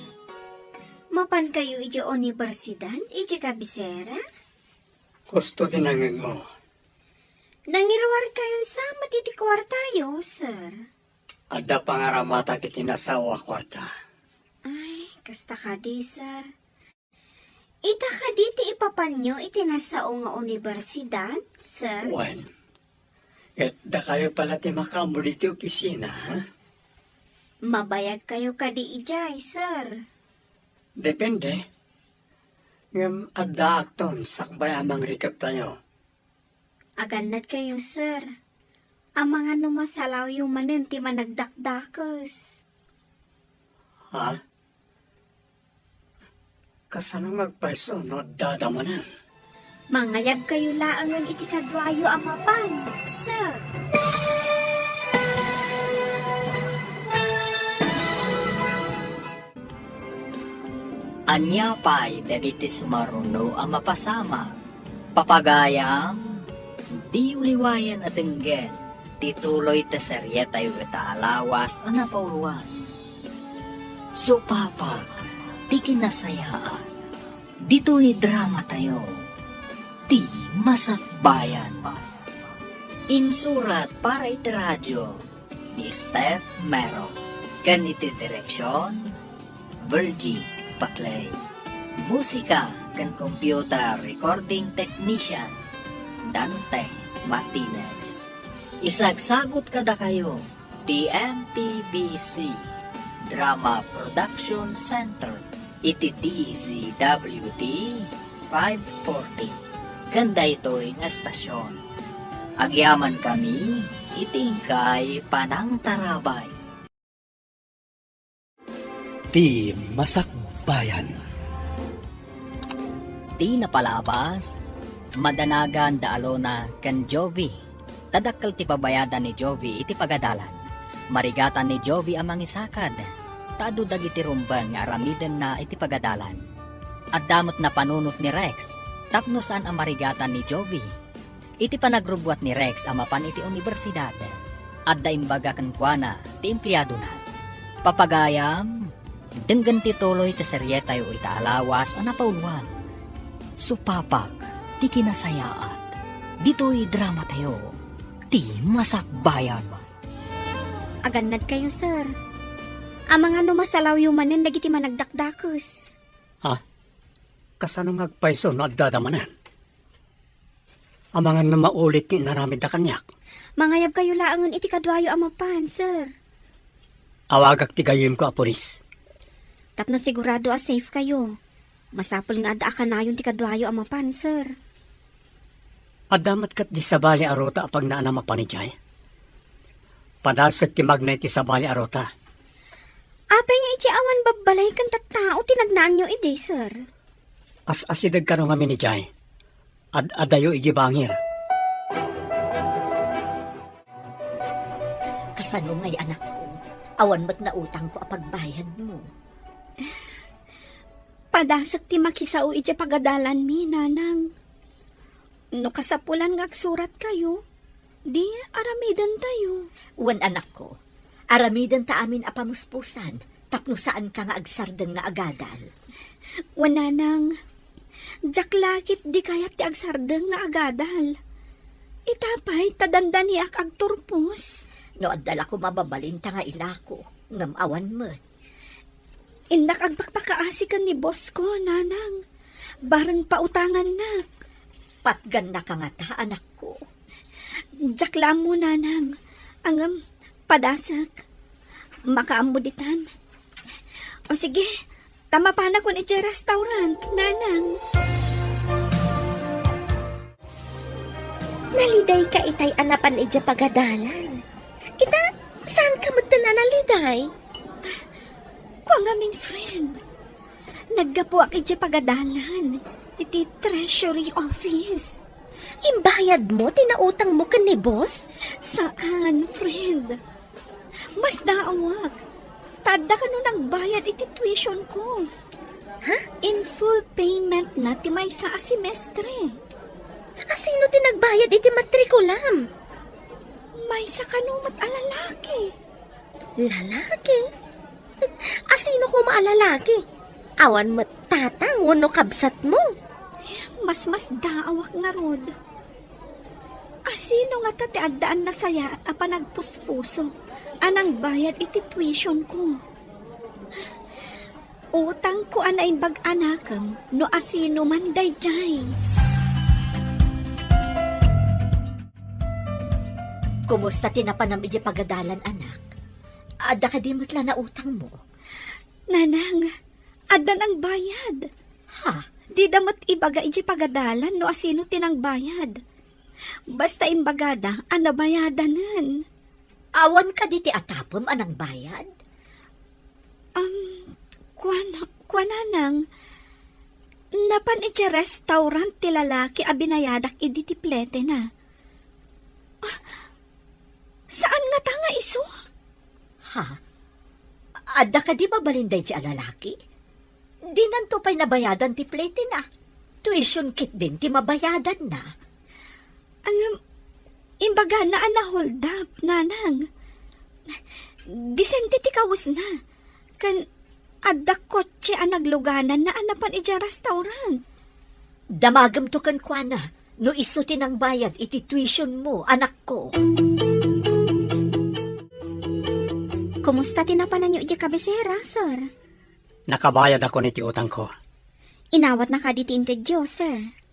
Mapankayo idiay universidad, idiay kabisera? Kusto ti nangegmo. Nangiruarkayon sa met iti kuartayo, sir? Adda pangaramatak iti nasao a kuarta. Ay, kasta kadi, sir. Ita kadi ti ipapanyo iti nasao nga universidad, sir? Wen, ket dakayo pala ti makaammo ditoy opisina, ha? Mabayagkayo kadi idiay, sir? Depende. Ngem addaakton sakbay a mangrikeptayo. Agannadkayo, sir. Amangan no masalawyo manen ti managdakdakes. Ha? Kasano nga agpayso no addada manen? Mangayabkayo laengen iti kaduayo a mapan, sir. Ania pay dagiti sumaruno a mapasamak? Papagayam, diyo liwayan a denggen ti tuloy ti serietayo ita a lawas a napauluan. Supapak ti kinasayaat. Ditoy dramatayo, Ti Masakbayan. Insurat para iti radio ni Steph Mero, ken iti direksion, Virgie Paclay. Musika ken computer recording technician, Dante Martinez. Isagsagut kadakayo ti M P B C Drama Production Center iti D Z W T five forty ken daytoy nga estasion. Agyamankami iti inkay panangtarabay. Ti Masakbayan. Ti napalabas, madanagan da Alona ken Jovi. Ta dakkel ti babayadan ni Jovi iti pagadalan. Marigatan ni Jovi a mangisakad, ta adu dagiti rumbeng nga aramidenna iti pagadalan. Adda met napanunot ni Rex tapno saan a marigatan ni Jovi. Iti panagrubbuat ni Rex a mapan iti unibersidad, adda imbaga kenkuana ti empleadona. Papagayam, denggen ti tuloy ti serietayo ita a lawas a napauluan. Supapak ti kinasayaat. Ditoy dramatayo, Ti Masakbayan. Agannadkayo, sir. Amangan no masalawyo manen dagiti managdakdakes. Ha? Kasano nga agpayso no addada manen? Amangan no maulit ti inaramidda kaniak. Mangayabkayo laengen iti kaduayo a mapan, sir. Awagak ti gayyemko a pulis. Tapno sigurado a safe kayo, masapul nga adda a kanayon ti kaduayo a mapan, sir. Adda met ket di sabali a ruta a pagnaanam a mapan idiay. Padasek ti magna iti sabali a ruta. Apay nga idiay awan babbalay ken tattao ti nagnaanyo idi, sir? As-asideg kano ngamin idiay. Ad-adayo idiay bangir. Kasano ngay, anakko? Awan met nautangko a pagbayadmo. Padasek ti makisao idiay pagadalanmi, nanang. No kasapulan nga agsuratkayo, di aramidentayo. Wen, anakko, aramidenta amin a pamuspusan tapno saanka nga agsardeng nga agadal. Wen, nanang, diak la ket di kayat ti agsardeng nga agadal. Ita pay ta dandaniak agturpos. No adda la koma mababalinta nga ilako, ngem awan met. Innak agpakpakaasi ken ni boss ko, nanang. Bareng pautangannak. Patgannaka ngata, anakko. Diak la ammo, nanang. Ngem, padasek. Makaammo ditan. O sige, ta mapanakon idiay restaurant, nanang. Nalidayka itay a napan idiay pagadalan. Ita, saanka metten a naliday? Kua ngamin, friend. Naggapuak idiay pagadalan iti Treasury Office. Imbayadmo ti nautangmo ken ni boss? Saan, friend. Masdaawak. Ta adda kano nagbayad iti tuition ko. Ha? In full payment na ti maysa a semestre. Asino ti nagbayad iti matrikulam? Maysa kano met a lalaki. Lalaki? Asino koma a lalaki? Awan met tatang wenno kabsatmo? Masmasdaawak ngarud. Asino ngata ti addaan nasayaat a panagpuspuso a nangbayad iti tuition ko? Utangko a naimbag a nakem no asino man daydiay. Kumusta ti napanam idiay pagadalan, anak? Adda kadi met la nautangmo? Nanang, adda nangbayad. Ha? Dida met ibaga idiay pagadalan no asino ti nangbayad. Basta imbagada a nabayadanen. Awan kadi ti atapem a nangbayad? Um, kuan, kuan, nanang, napan idiay restaurant ti lalaki a binayadak idi ti pletena. Ah, saan ngata nga isu? Ha? Adda kadi mabalin daydiay a lalaki? Dinanto pay nabayadan ti pletena. Tuition ketdin ti mabayadanna. Ngem, imbagana a na-hold up, nanang. Disente ti kawesna. Ken adda kotse a naglugananna a napan idiay restaurant. Damagemto kenkuana no isu ti nangbayad iti tuitionmo, anakko. Kumusta ti napananyo idiay kabisera, sir? Nakabayadakon iti utangko. Inawatna kadi ti intedyo, sir?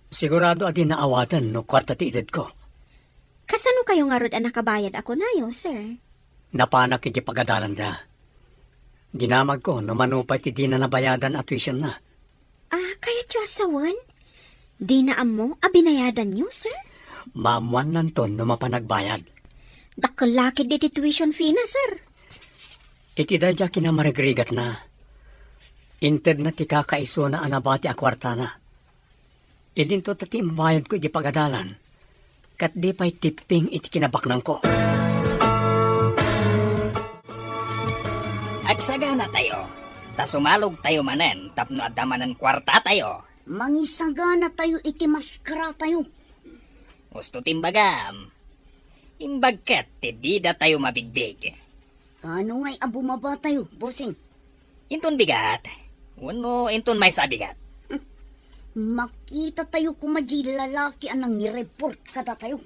Sigurado a di naawaten no kuarta ti itedko. Kasano kayo ngarud a nakabayad a kunayo, sir? Napanak iti pagadalanda. Dinamagko no mano pay ti dina nabayadan a tuitionna. Ah, kayatyo a sawen? Dina ammo a binayadanyo, sir? Maammuannanton no mapan agbayad. Dakkel la ketdi ti tuition fee na, sir. Iti daydiay a kinamarigrigatna, intedna ti kakaisuna a nabati a kuartana. Idinto ta ti imbayadko iti pagadalan, ket di pay tipping iti kinabaknangko. Agsaganatayo, ta sumalogtayo manen tapno adda manen kuartatayo. Mangisaganatayo iti maskaratayo. Husto ti imbagam. Imbag ket ti didatayo mabigbig. Kano ngay a bumabatayo, bossing? Inton bigat, wenno inton maysa a bigat? Makitatayo koma diay lalaki a nangireport kadatayo.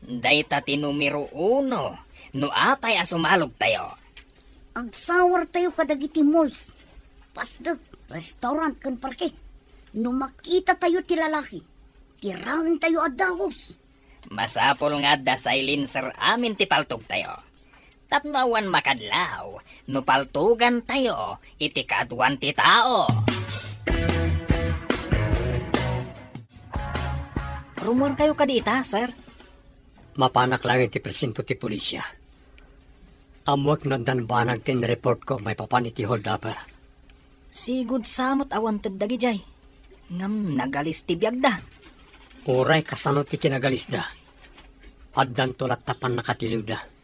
Dayta ti numero uno no apay a sumalogtayo. Agsawartayo kadagiti malls, pasdek, restaurant ken parke. No makitatayo ti lalaki, tiraentayo a dagus. Masapul nga adda silencer amin ti paltogtayo. Tapno awan makadlaw no paltugantayo iti kaduan ti tao. Rummuarkayo kadi ita, sir? Mapanak laeng iti presinto ti pulisya. Ammoek no addan banag ti inreportko maipapan iti holdup. Sigud sa met a wanted dagidiay. Ngem nagalis ti biagda. Uray kasano ti kinagalisda, addanto latta pannakatiliwda.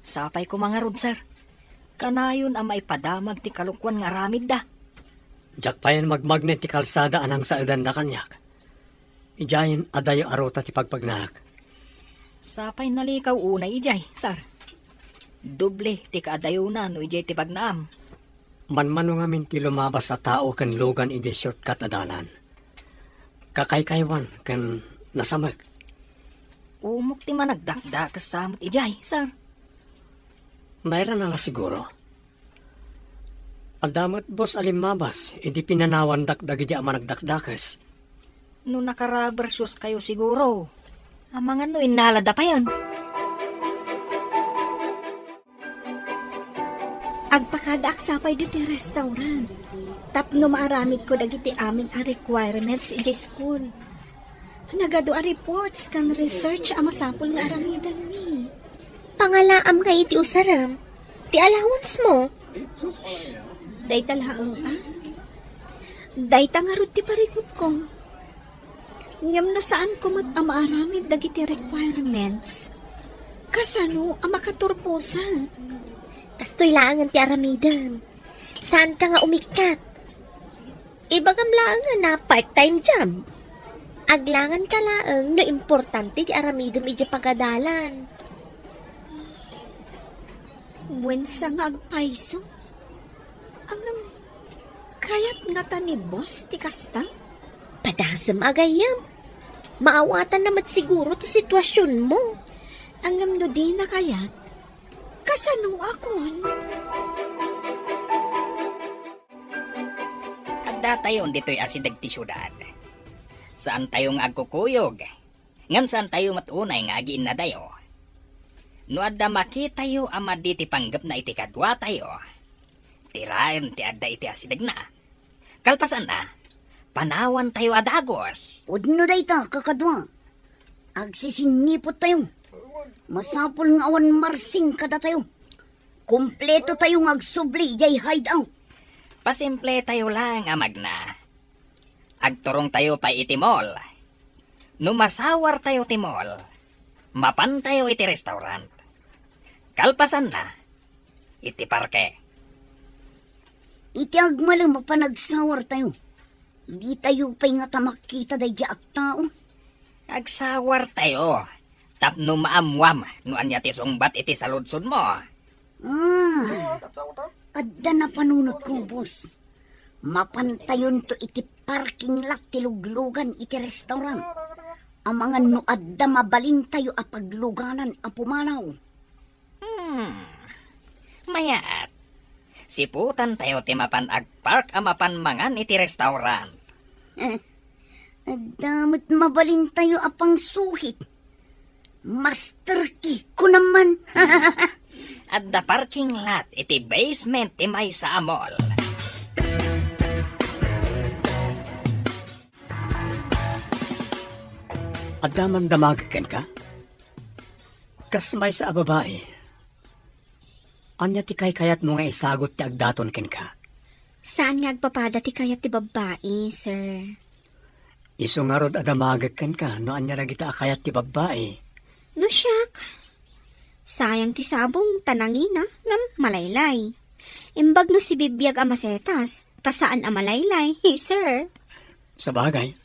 Sapay koma ngarud, sir. Kanayon a maipadamag ti kalokuan nga aramidda. Diak payen magmagna iti kalsada a nangsaedanna kaniak. Idiayen adayo a ruta ti pagpagnaak. Sapay nalikaw unay idiay, sir. Doble ti kaadayona no idiay ti pagnaam. Manmano ngamin ti lumabas a tao ken lugan idiay shortcut a dalan. Kakaykaywan ken nasamek. Umok ti managdakdakes sa met idiay, sir. Nairana la siguro. Adda met bus a limmabas idi pinanawandak dagidi a managdakdakes. No naka-rubber shoes kayo siguro, amangan no innalada payen. Agpakadaak sapay ditoy restaurant tapno maaramidko dagiti amin a requirements idiay school. Nagadu a reports ken research a masapul nga aramidenmi. Pangalaam nga iti usarem, ti allowance mo. Dayta laeng, ah. Dayta ngarud ti parikutko. Ngem no saanko met a maaramid dagiti requirements, kasano a makaturposak? Kastoy laengen ti aramidem. Saanka nga umikkat. Ibagam laeng nga na part-time job. Aglanganka laeng no importante ti aramidem idiay pagadalan. Wen sa nga agpayso. Ngem, kayat ngata ni boss ti kasta? Padasem a gayyem. Maawatanna met siguro ti situasionmo. Ngem no dina kayat, kasanoakon? Addatayon ditoy asideg ti siudad. Saantayo nga agkukuyog, ngem saantayo met unay nga agiinnadayo. No adda makitayo a madi ti panggepna iti kaduatayo, tiraem ti adda iti asidegna. Kalpasanna, panawantayo a dagus. Pudno dayta, kakadua. Agsisinniput tayo. Masapul nga awan marsing kadatayo. Kompleto tayo nga agsubli idiay hideout. Pasimple tayo lang a magna. Agturong tayo pay iti mall. No masawar tayo ti mall, mapan tayo iti restaurant. Kalpasanna, iti parke. Iti agmalem a panagsawar tayo, ditayo pay ngata makita daydi a tao. Agsawar tayo, tapno maammuam no ania ti sungbat iti saludsodmo. Ah, adda napanunotko, boss. Mapantayonto iti parking lot ti luglugan iti restaurant. Amangan no adda mabalintayo a pagluganan a pumanaw. Hmm. Mayat. Siputantayo ti mapan agpark a mapan mangan iti restaurant. Eh, adda met mabalintayo a pangsukit. Master key ko naman. Adda parking lot iti basement ti maysa a mall. Adda man damagek kenka? Kas maysa a babai, ania ti kaykayatmo nga isagut ti agdaton kenka? Saan nga agpapada ti kayat ti babbai, sir. Isu ngarud a damagek kenka no ania dagita a kayat ti babbai. No siak, sayang ti sabong ta nangina ngem malaylay. Imbag no sibibiag a masetas ta saan a malaylay, sir. Sabagay,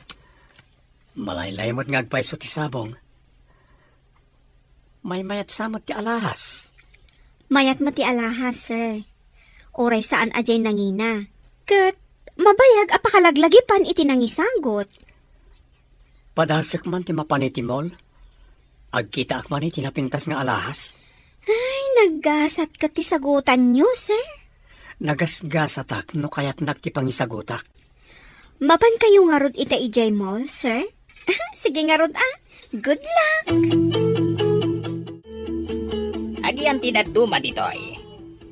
malaylay met nga agpayso ti sabong. Maymayat sa met ti alahas. Mayat met ti alahas, sir. Uray saan a diay nangina. Ket mabayag a pakalaglagipan iti nangisagut. Padasek man ti mapan iti mall. Agkitaak man iti napintas nga alahas. Ay, naggasat ket ti sagutanyo, sir. Nagasgasatak no kayatnak ti pangisagutak. Mapankayo ngarud ita idiay mall, sir? Sige ngarud, ah. Good luck! Ag Ayan ti dadduma ditoy.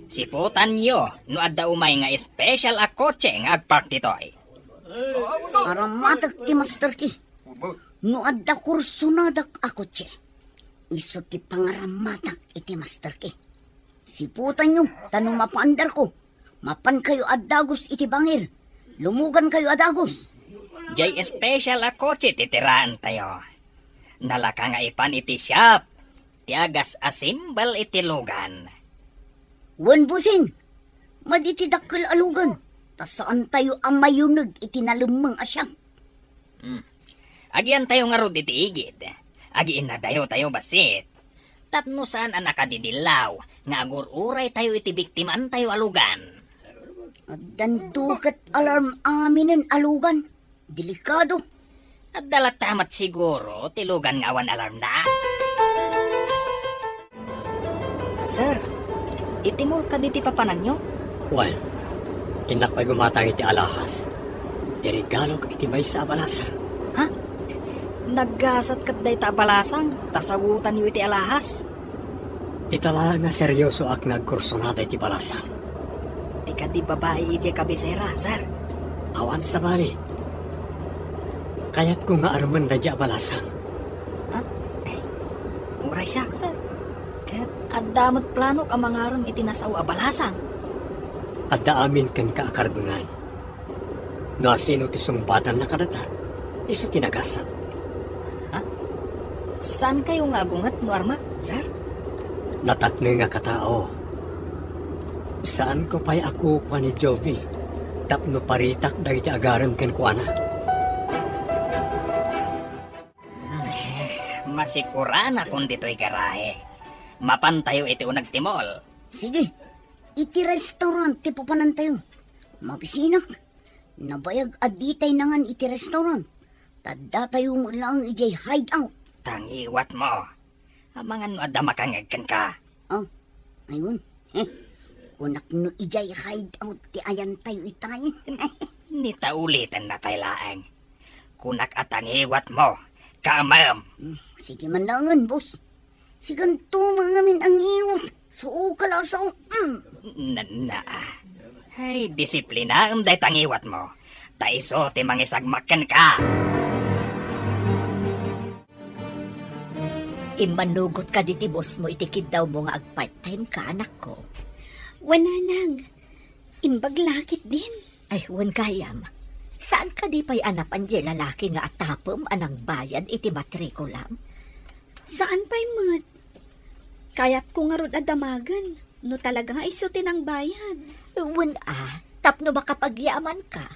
Siputanyo no adda umay nga special a kotse nga agpark ditoy. Aramatek ti master key. No adda kursonadak a kotse, isu ti pangaramatak iti master key. Siputanyo, ta no mapaandarko, mapankayo a dagus iti bangir. Lumugankayo a dagus. Jay special a kotse ti tiraentayo. Nalaka nga ipan iti shop ti agas-assemble iti lugan. Wen, bossing, madi ti dakkel a lugan, ta saantayo a mayuneg iti nalemmeng a shop. Hmm. Agiantayo ngarud iti igid. Agiinnadayotayo bassit. Tapno saan a nakadidillaw nga agur-uraytayo iti biktimaantayo a lugan. Addanto ket alarm aminen a lugan. Delikado. Adda latta met siguro ti lugan nga awan alarmna. Sir, iti mall kadi ti papananyo? Wen, innak pay gumatang iti alahas. Iregalok iti maysa a balasang. Ha? Naggasat ket dayta a balasang, ta sagutanyo iti alahas. Ita laeng nga seriosoak nga agkursunada iti balasang. Ti kadi babai idiay kabisera, sir. Awan sabali. Kayatko nga armen daydiay a balasang. Ha? Eh, uray siak, sir. Ket adda met planok a mangarem iti nasao a balasang. Adda amin kenka a karbengan. No asino ti sungbatanna kadata, isu ti nagasat. Ha? Saankayo nga agunget no armek, sir? Natakneng a katao. Saanko pay a kukua ni Jovi tapno paritak dagiti agarem kenkuana. Masikuranakon ditoy garahe. Mapantayo iti uneg ti mall. Sige, iti restaurant ti papanantayo. Mabisinak. Nabayag a ditay nangan iti restaurant. Ta datayo met laeng idiay hideout. Tangiwatmo. Amangan no adda makangngeg kenka. Oh, aywan. Eh, kunak no idiay hideout ti ayantayo itay. Ni ta ulitennatay laeng. Kunak a tangiwatmo. Kaamem. Hmm, sige man laengen, boss. Sikanto mangamin a ngiwat. Sao ka la, sao. Mm. Nanna. Ay, disiplinaem dayta ngiwatmo. Ta isu ti mangisagmak kenka. Immanugot kadi ti bossmo iti kiddawmo nga agpart-time ka, anakko? Wen, nanang. Imbag la ketdin. Ay, wen gayam. Saan kadi pay a napan diay lalaki nga atapem a nangbayad iti matrikulam? Saan pay met. Kayatko ngarud a damagen no talaga nga isu ti nangbayad. Wen a, tapno makapagyamanka.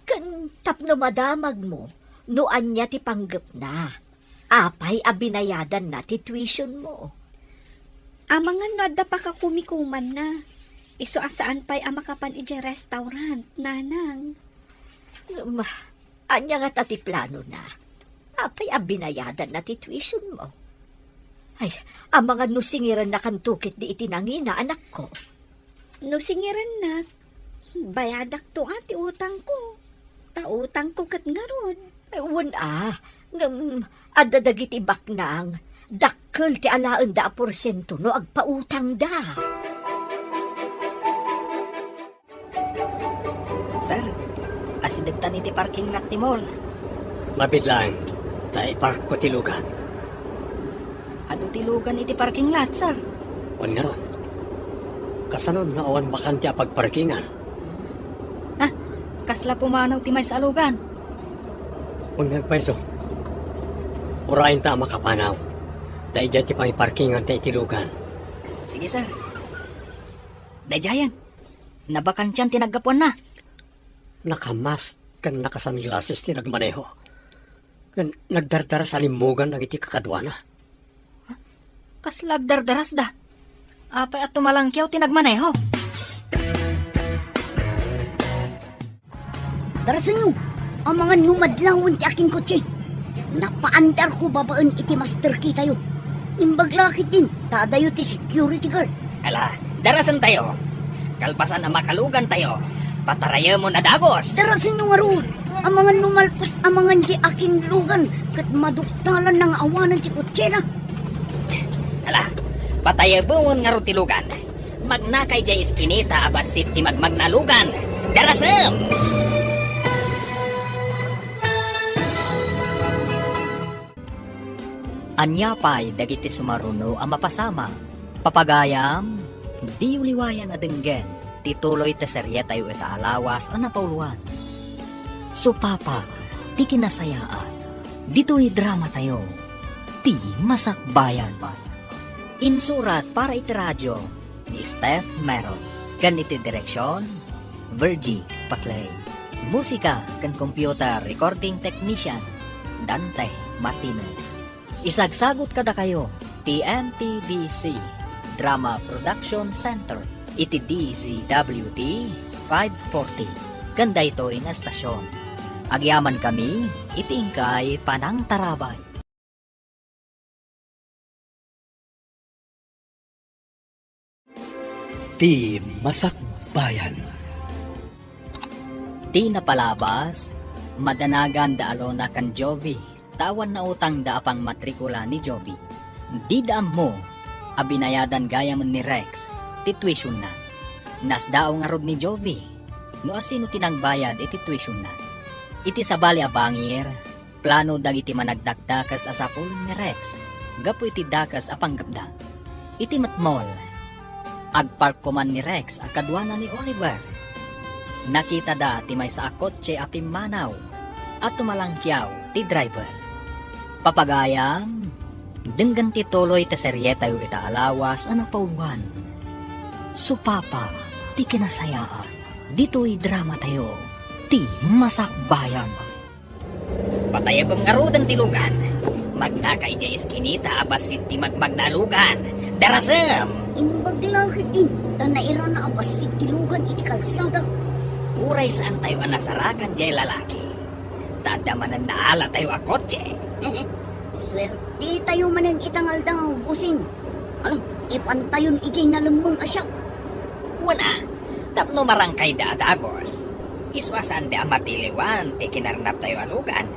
Ken tapno madamagmo no ania ti panggepna. Apay a binayadanna ti tuitionmo? Amangan no adda pakakumikumanna. Isu a saan pay a makapan idiay restaurant, nanang. Ma, ania ngata ti planona? Apay a binayadanna ti tuitionmo? Ay, amangan no singirennakanto ketdi iti nangina, anakko. No singirennak, bayadakto a ti utangko. Ta utangko ket ngarud. Wen a, ngem adda dagiti baknang, dakkel ti alaenda a porsiento no agpautangda. Sir, asidegtan iti parking lot ti mall. Mabiit laeng, ta iparkko ti lugan. Adu ti lugan iti parking lot, sir? Wen ngarud. Kasano no awan bakante a pagparkingan? Ha? Kasla pumanaw ti maysa a lugan? Wen ngarud payso. Urayenta a makapanaw. Ta idiay ti pangiparkinganta iti lugan. Sige, sir. Daydiayen. Nabakantian ti naggapuanna. Nakamask ken nakasunglasses ti nagmaneho. Ken nagdardaras a limmugan dagiti kakaduana. Kasla agdardarasda? Apay a tumalangkiaw ti nagmaneho? Darasenyo, amangan no madlawen ti akinkotse. Napaandarko babaen iti master key tayo. Imbag la ketdin, ta adayo ti security guard. Ala, darasentayo. Kalpasan a makalugantayo, patarayemon a dagus. Darasenyo ngarud, amangan no malpas amangan diay akinlugan, ket maduktalanna nga awanen ti kotsena. Ala, Patayabon ngarud ti lugan. Magnaka idiay iskinita a bassit ti magmagna a lugan. Darasem! Ania pay dagiti sumaruno a mapasamak? Papagayam, diyo liwayan a denggen ti tuloy ti serietayo ita a lawas a napauloan. Supapa ti kinasayaat. Ditoy dramatayo, ti Masakbayan. Insurat para iti radio ni Steph Meron, ken iti direksion, Virgie Paclay. Musika ken computer recording technician, Dante Martinez. Isagsagut kadakayo ti M P B C Drama Production Center iti D Z W T five forty ken daytoy nga estasion. Agyamankami iti inkay panangtarabay. Ti Masakbayan. Ti napalabas, madanagan da Alona ken Jovi, ta awan nautangda a pangmatrikula ni Jovi. Dida ammo a binayadan gayam ni Rex ti tuitionda. Nasdaaw ngarud ni Jovi no asino ti nangbayad iti tuitionda. Iti sabali a bangir, plano dagiti managdakdakes a sapulen ni Rex gapu iti dakes a panggepda. Iti met mall, agpark koman ni Rex a kaduana ni Oliver. Nakitada ti maysa a kotse a pimmanaw a tumalangkiaw ti driver. Papagayam, denggen ti tuloy ti serietayo ita a lawas a napauloan. Supapa ti kinasayaat. Ditoy dramatayo, ti Masakbayan. Patayabem ngaruden ti lugan. Magnaka idiay iskinita a bassit ti magmagna a lugan. Darasem! Imbag la ketdi, ta nairana a bassit ti lugan iti kalsada. Uray saantayo a nasarakan diay lalaki, ta adda manen naalatayo a kotse. Suertetayo manen ita nga aldaw, bossing. Ala, ipantayon idiay nalemmeng a shop. Wen a, tapno marangkayda a dagus. Isu a saanda a matiliwan ti kinarnaptayo a lugan,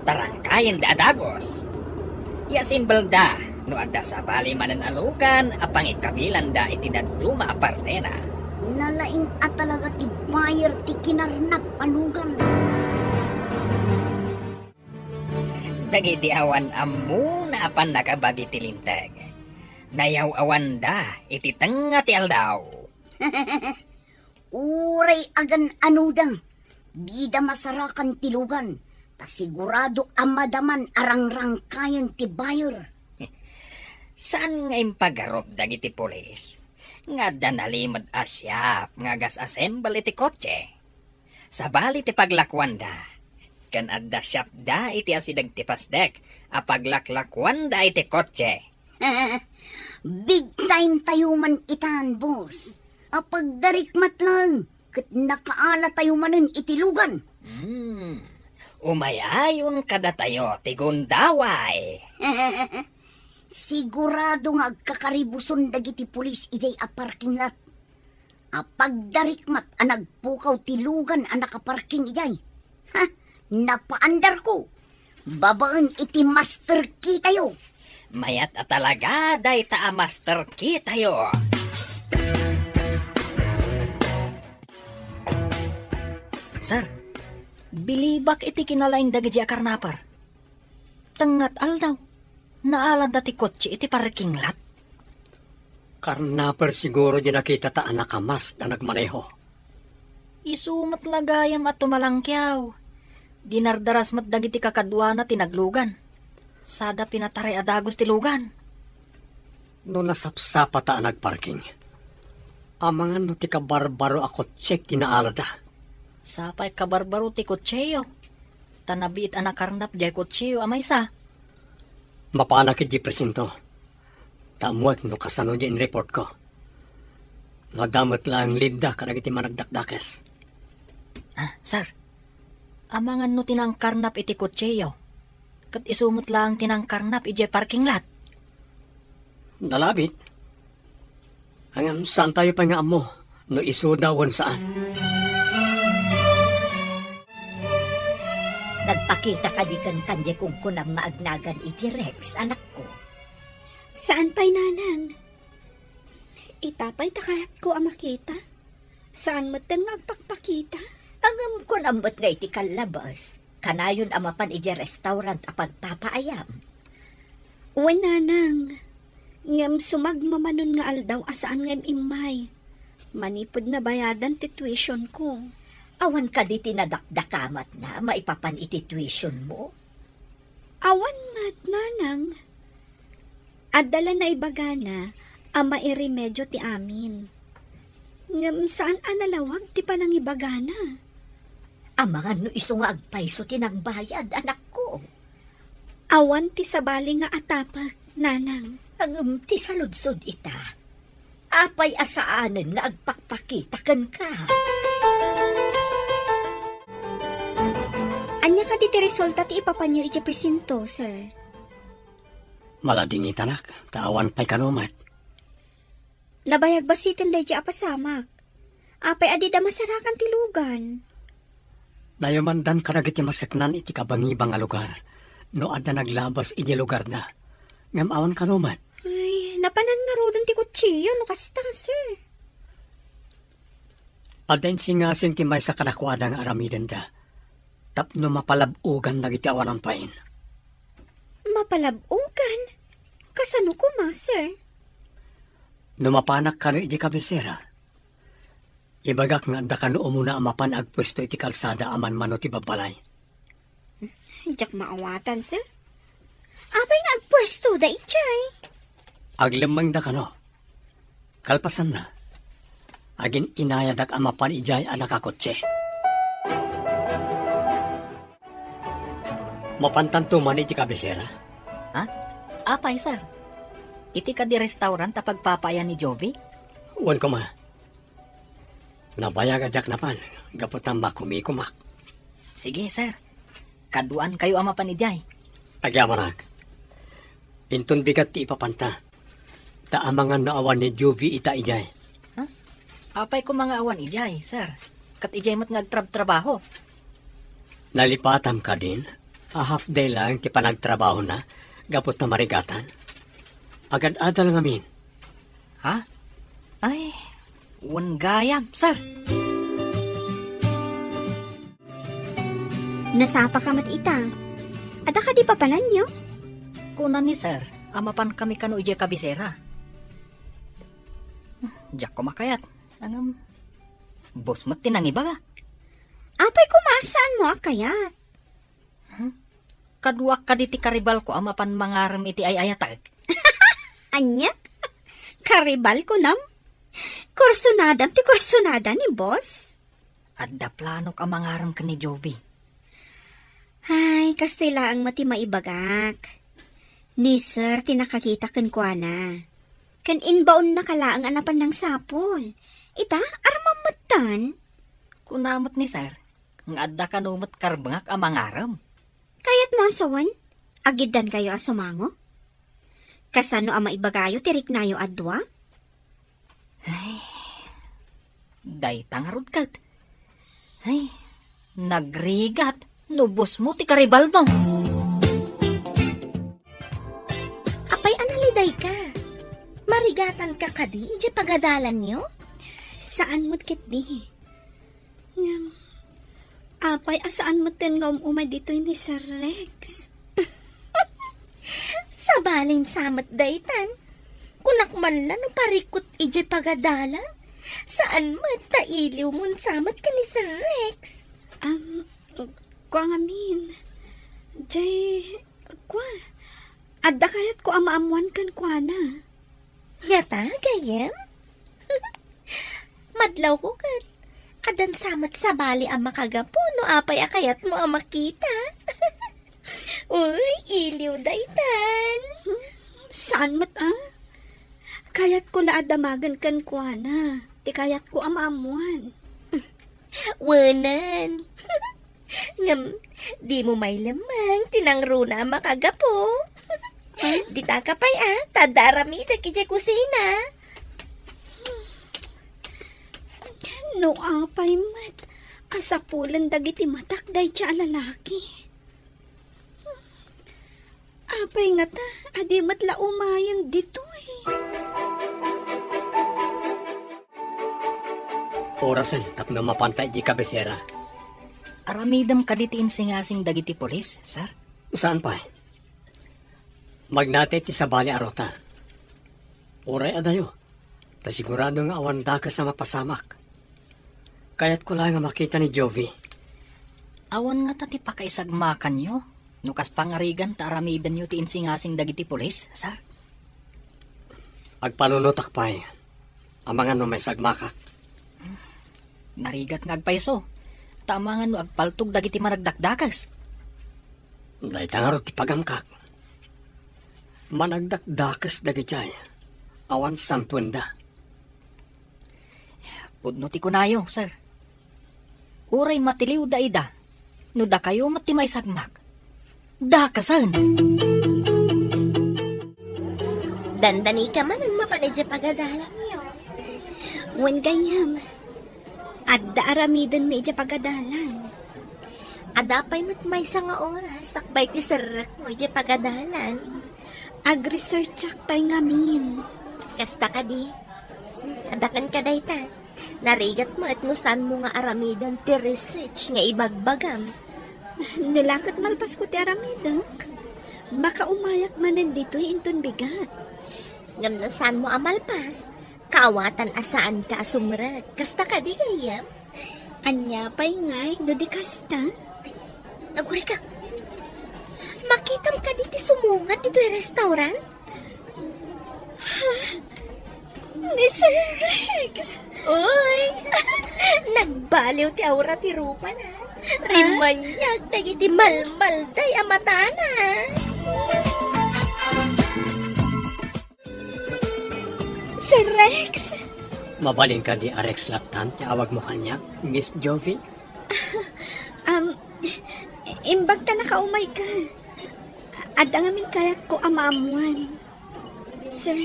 ta rangkayenda a dagus. Yasimbelda no adda sabali manen a lugan a pangikabilanda iti dadduma a partena. Nalaing a talaga ti buyer ti kinarnap a lugan. Dagiti awan ammona a pannakabagi ti linteg, nayaw-awanda iti tengnga ti aldaw. Uray agan-anoda, dida masarakan ti lugan, ta sigurado a madaman a rangrangkayen ti buyer. Saan nga impagarup dagiti pulis nga adda nalimed a shop nga gas-assemble iti kotse. Sabali ti paglakuanda, ken adda shopda iti asideg ti pasdek a paglaklakuanda iti kotse. Big time tayo man itan, boss. Apagdarikmat lang, ket nakaala tayo manen iti lugan. Hmm, umayayon kadatayo ti gundaway. Sigurado nga agkakaribuson dagiti pulis idiay a parking lot. Apagdarikmat a nagpukaw ti lugan a nakaparking idiay. Ha? Napaandarko. Babaen iti master key tayo. Mayat a talaga dayta a master key tayo. Sir, bilibak iti kinalaing dagiti a karnaper. Tengnga ti aldaw, naalanda ti kotse iti parking lot. Karnaper siguro di nakita ta a nakamask a nagmaneho. Isu met la gayam a tumalangkiaw. Dinardaras met dagiti kakaduana ti naglugan. Sada pinataray a dagus ti lugan. No nasapsapata a nagparking, amangan no ti kabarbaro a kotse ti naalada. Sapay kabarbaro ti kotseyo, ta nabiit a nakarnap diay kotseyo a maysa. Mapanak idiay presinto, ta ammoek no kasano diay inreportko. No adda met laeng leadda kadagiti managdakdakes. Ah, sir, amangan no ti nangkarnap iti kotseyo, ket isu met laeng ti nangkarnap idiay parking lot. Nalabit. Ngem saan tayo pay nga ammo no isuda wen saan. Nagpakita kadi kenka diay kunkunam nga agnagan iti Rex, anakko? Saan pay, nanang. Ita pay ta kayatko a makita. Saan metten nga agpakpakita? Ngem kunam met nga iti kallabes, kanayon a mapan idiay restaurant a pagpapaayam. Wen, nanang. Ngem sumagmamanon nga aldaw a saan nga im-immay. Manipud nabayadan ti tuition ko. Awan kadi ti nadakdakamatna maipapan iti tuition mo? Awan met, nanang. Adda la naibagana a mairemedio ti amin. Ngem saan a nalawag ti panangibagana. Amangan no isu nga agpayso ti nangbayad, anakko. Awan ti sabali nga atapek, nanang. Ngem ti saludsod ita, apay a saanen nga agpakpakita kenka? Ania kadi ti resulta ti ipapanyo idiay presinto, sir? Maladingitanak, ta awan pay kano met. Nabayag basiten daydi a pasamak. Apay a dida masarakan ti lugan? Nayamandan kadagiti maseknan iti kabangibang a lugar no adda naglabas iti lugarda. Ngem awan kano met. Ay, napanan ngaruden ti kutsiyo no kasta, sir. Adda insingasing ti maysa kadakuada nga aramidenda tapno mapalab-ogan dagiti awanan pain. Mapalab-ogan? Kasano koma, sir? No mapanak kano iti kabisera, ibagak nga adda kano umuna a mapan agpuesto iti kalsada a manmano ti babbalay. Diak maawatan, sir. Apay nga agpuesto da idiay? Aglemmengda kano. Kalpasanna, agin-inayadak a mapan idiay a nakakotse. Mapantanto man iti kabisera? Ha? Apay, sir? Iti kadi restaurant a pagpapaayan ni Jovi? Wen koma. Nabayag a diak napan, gapu ta makumikumak. Sige, sir. Kaduaankayo a mapan idiay. Agyamanak. Inton bigat ti ipapanta. Ta amangan no awan ni Jovi ita idiay. Ha? Apay koma nga awan idiay, sir? Ket idiay met nga agtrabtrabaho. Nalipatam kadin a half day lang ti panagtrabahona gapu ta marigatan. Agad-adal ngamin. Ha? Ay, wen gayam, sir. Nasapa ka met ita. Adda kadi papananyo? Kuna ni sir a mapan kami kano idiay kabisera. Diak koma kayat. Ngem, boss met ti nangibaga. Apay koma a saanmo a kayat? Hmm? Kaduak kadi ti karibalko a mapan mangarem iti ay-ayatek. Ania? Karibal kunam? Kursunadam ti kursunada ni boss? Adda planok a mangarem ken ni Jovi. Ay, kastoy laeng met ti maibagak. Ni sir ti nakakita kenkuana. Ken imbaonnaka laeng a napan nangsapul. Ita, armam metten. Kuna met ni sir nga adda kano met karbengak a mangarem. Kayatmo a sawen, agiddankayo a sumango? Kasano a maibagayo ti riknayo a dua? Ay, dayta ngarud ket. Ay, nagrigat no boss mo ti karibalmo. Apay a nalidayka? Marigatanka kadi idiay pagadalanyo? Saan met ketdi. Ngem, apay a saan metten nga um-umay ditoy ni Sir Rex? Sabalin sa met daytan. Kunak man la no parikut idiay pagadalan. Saan met ta iliwmon sa met ken ni Sir Rex. Am, kua ngamin. Jay, kua, adda kayatko a maammoan kenkuana. Ngata, gayyem? Madlawko ket addan sa met sabali a makagapu no apay a kayatmo a makita. Uy, iliw daytan. Saan met a? Kayatko la a damagen kenkuana ti kayatko a maammoan. Wenan. Ngem, dimo mailemmeng ti nangruna a makagapu. Huh? Ditaka pay a, ta adda aramidek idiay kusina. No apay met a sapulen dagiti matak dayta a lalaki. Apay ngata a di met la umayen ditoy? Orasen tapno mapanta idiay kabisera. Aramidem kadi ti insingasing dagiti pulis, sir? Saan pay? Magnatay ti sabali a ruta. Uray adayo, ta sigurado nga awan dakes a mapasamak. Kayatko laeng a makita ni Jovi. Awan ngata ti pakaisagmakanyo no kas pangarigan ta aramidenyo ti insingasing dagiti pulis, sir? Agpanunotak pay. Amangan no maisagmakak. Narigat nga agpayso. Ta amangan no agpaltog dagiti managdakdakes. Dayta ngarud ti pagamkak. Managdakdakes dagijay. Awan santuenda. Pudno ti kunayo, sir. Uray matiliwda ida, no dakayo met ti maisagmak, dakesen. Dandanika manen mapan idiay pagadalanyo. Wen gayyem, adda aramidenmi idiay pagadalan. Adda pay met maysa nga oras sakbay ti serrekmo idiay pagadalan. Agresearchak pay ngamin. Kasta kadi? Adda kenka dayta. Narigat met no saanmo nga aramiden ti research nga ibagbagam. No la ket malpasko ti aramidek, makaumayak manen ditoy inton bigat. Ngem no saanmo a malpas, kaawatan a saanka a sumrek. Kasta kadi gayyem? Ania pay ngay no di kasta? Agurayka. Makitam kadi ti sumungat ditoy restaurant? Ni Sir Rex! Uy! Nagbaliw ti aura ti rupana. Rimmuar dagiti malmalday a matana. Sir Rex! Mabalin kadi a Rex lattan ti awagmo kaniak, Miss Jovi? Um, imbag ta nakaumayka. Adda ngamin kayatko a maammuan, sir.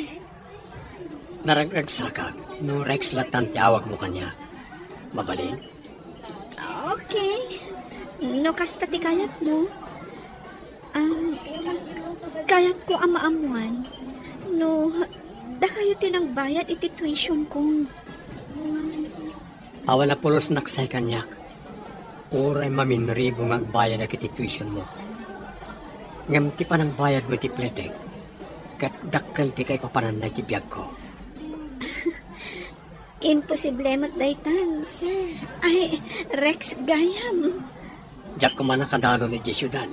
Naragragsakak no Rex lattan ti awagmo kaniak. Mabalin? Okay. No kasta ti kayatmo. Um, kayatko a maammuan no dakayo ti nagbayad iti tuition ko. Awan a pulosnak say kaniak. Uray maminribo nga agbayadak iti tuitionmo. Ngem ti panangbayadmo iti pletek, ket dakkel ti kaipapananna iti biagko. Imposible met daytan, sir. Ay, Rex gayam. Diak koma nakadanon idiay siudad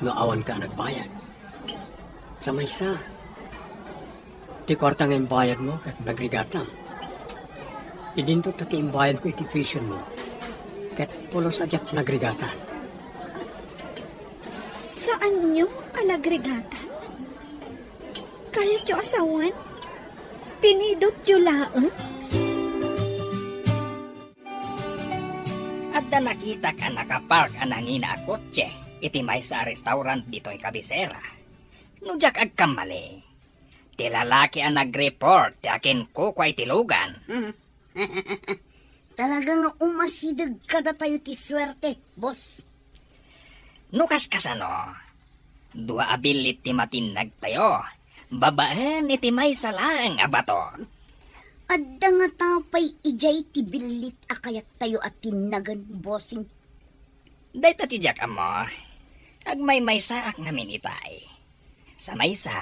no awanka a nagbayad. Sa maysa, ti kuarta nga imbayadmo ket nagrigatam. Idinto ta ti imbayadko iti tuitionmo ket pulos a diak nagrigatan. Saanyo a nagrigatan? Kayatyo a sawen? Pinidotyo laeng? Adda nakitak a nakapark a nangina a kotse iti maysa a restaurant ditoy kabisera. No diak agkammali, ti lalaki a nagreport ti akinkukua iti lugan. Talaga nga umasideg kadatayo ti suerte, boss. No kaskasano, dua a billit ti matinnagtayo babaen iti maysa laeng a bato. Adda ngata pay idiay ti billit a kayattayo a tinnagen, bossing? Dayta ti diak ammo. Agmaymaysaak ngamin itay. Sa maysa,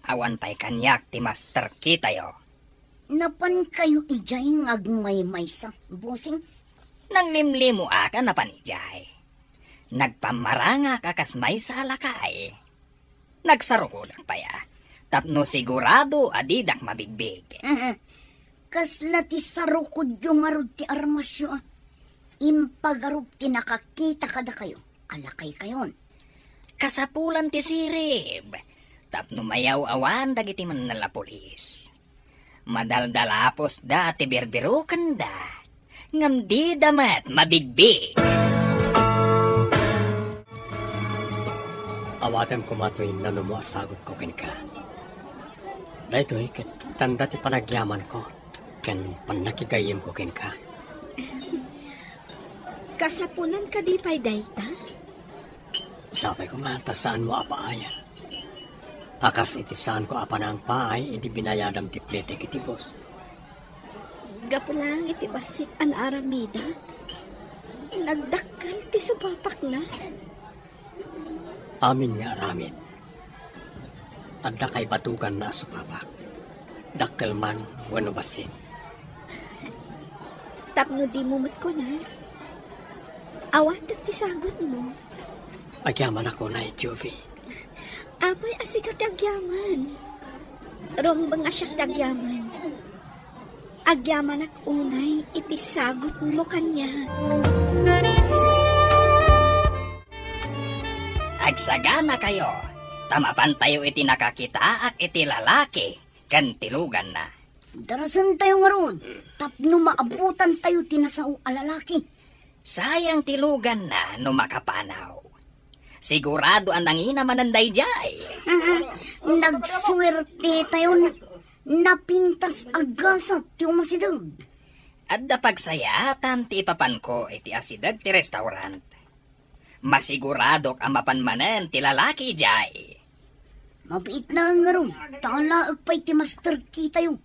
awan pay kaniak ti master key tayo. Napankayo idiay nga agmaymaysa, bossing? Nanglimlimoak a napan idiay. Nagpammarangak a kas maysa a lakay. Nagsarukodak pay a, tapno sigurado a didak mabigbig. Kasla ti sarukodyo ngarud ti armasyo a. Impagarup ti nakakita kadakayo a lakaykayon. Kasapulan ti sirib, tapno mayaw-awan dagiti mannalapulis. Madaldalapusda ti birbirukenda, ngem dida met mabigbig. Awatem koma toy nanumo a sagutko kenka. Daytoy ket tanda ti panagyamanko ken pannakigayyemko kenka. Kasapulan kadi pay dayta? Sapay koma ta saanmo a paayan. A kas iti saanko a panangpaay idi binayadam ti pletek iti boss. Gapu lang iti bassit a naaramidak, nagdakkel ti supapakna. Amin nga aramid, adda kaibatuganna a supapak, dakkel man wenno bassit. Tapno dimo met kuna, awatek ti sagutmo. Agyamanak unay, Jovie. Apay a sika ti agyaman? Rumbeng a siak ti agyaman. Agyamanak unay iti sagutmo kaniak. Agsaganakayo, ta mapantayo iti nakakitaak iti lalaki ken ti luganna. Darasentayo ngarud, tapno maabutantayo ti nasao a lalaki. Sayang ti luganna no makapanaw. Sigurado a nangina manen daydiay. Nagsuertetayon. Napintas a gasat ti umasideg. Adda pagsayaatan ti ipapanko iti asideg ti restaurant. Masiguradok a mapan manen ti lalaki idiay. Mabiit na ngarud, ta alaek pay ti master key tayo.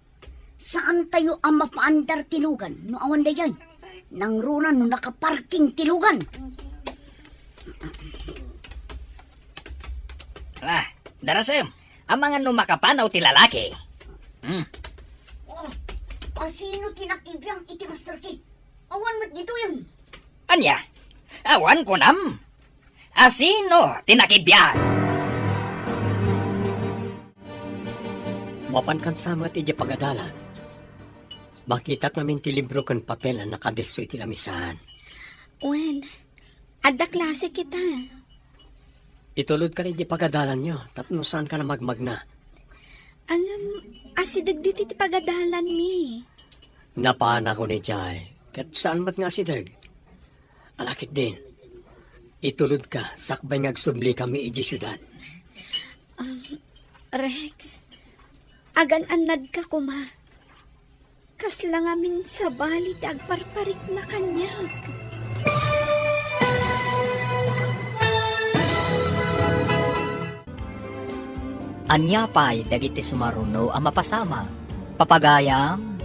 Saantayo a mapaandar ti lugan no awan daydiay. Nangruna no nakaparking ti lugan. Ah, darasem, amangan no makapanaw ti lalaki. Hmm. Oh, asino ti nakibiang iti master key? Awan met ditoyen. Ania? Awan kunam? Asino ti nakibiang? Mapan kansa met idiay pagadalan. Makitak ngamin ti libro ken papel a nakadisso iti lamisaan. Wen, adda klase kita. Itulod ka idiay pagadalanyo, tapno saan ka na magmagna. Ngem, asideg ditoy ti pagadalanmi. Napanak idiay, ket saan met nga asideg. Ala ketdin, itulod ka sakbay nga agsubli kami idiay siudad. Um, Rex, agan-annadka koma. Kasla ngamin sabali ti agparparikna kaniak. Ania pay dagiti sumaruno a mapasama? Papagayam,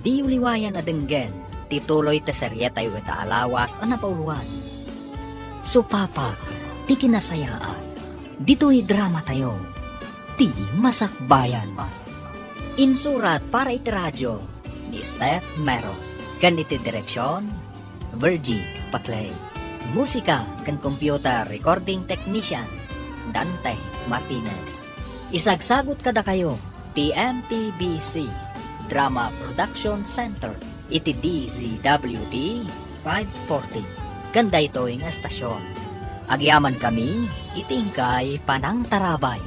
diyo liwayan a denggen ti tuloy ti serietayo ita a lawas a napauloan. Supapak ti kinasayaat. Ditoy dramatayo, Ti Masakbayan. Insurat para iti radio ni Steph Mero, ken iti direksion, Virgie Paclay. Musika ken computer recording technician, Dante Martinez. Isagsagut kadakayo ti M P B C Drama Production Center iti D Z W T five forty ken daytoy nga estasion. Agyamankami iti inkay panangtarabay.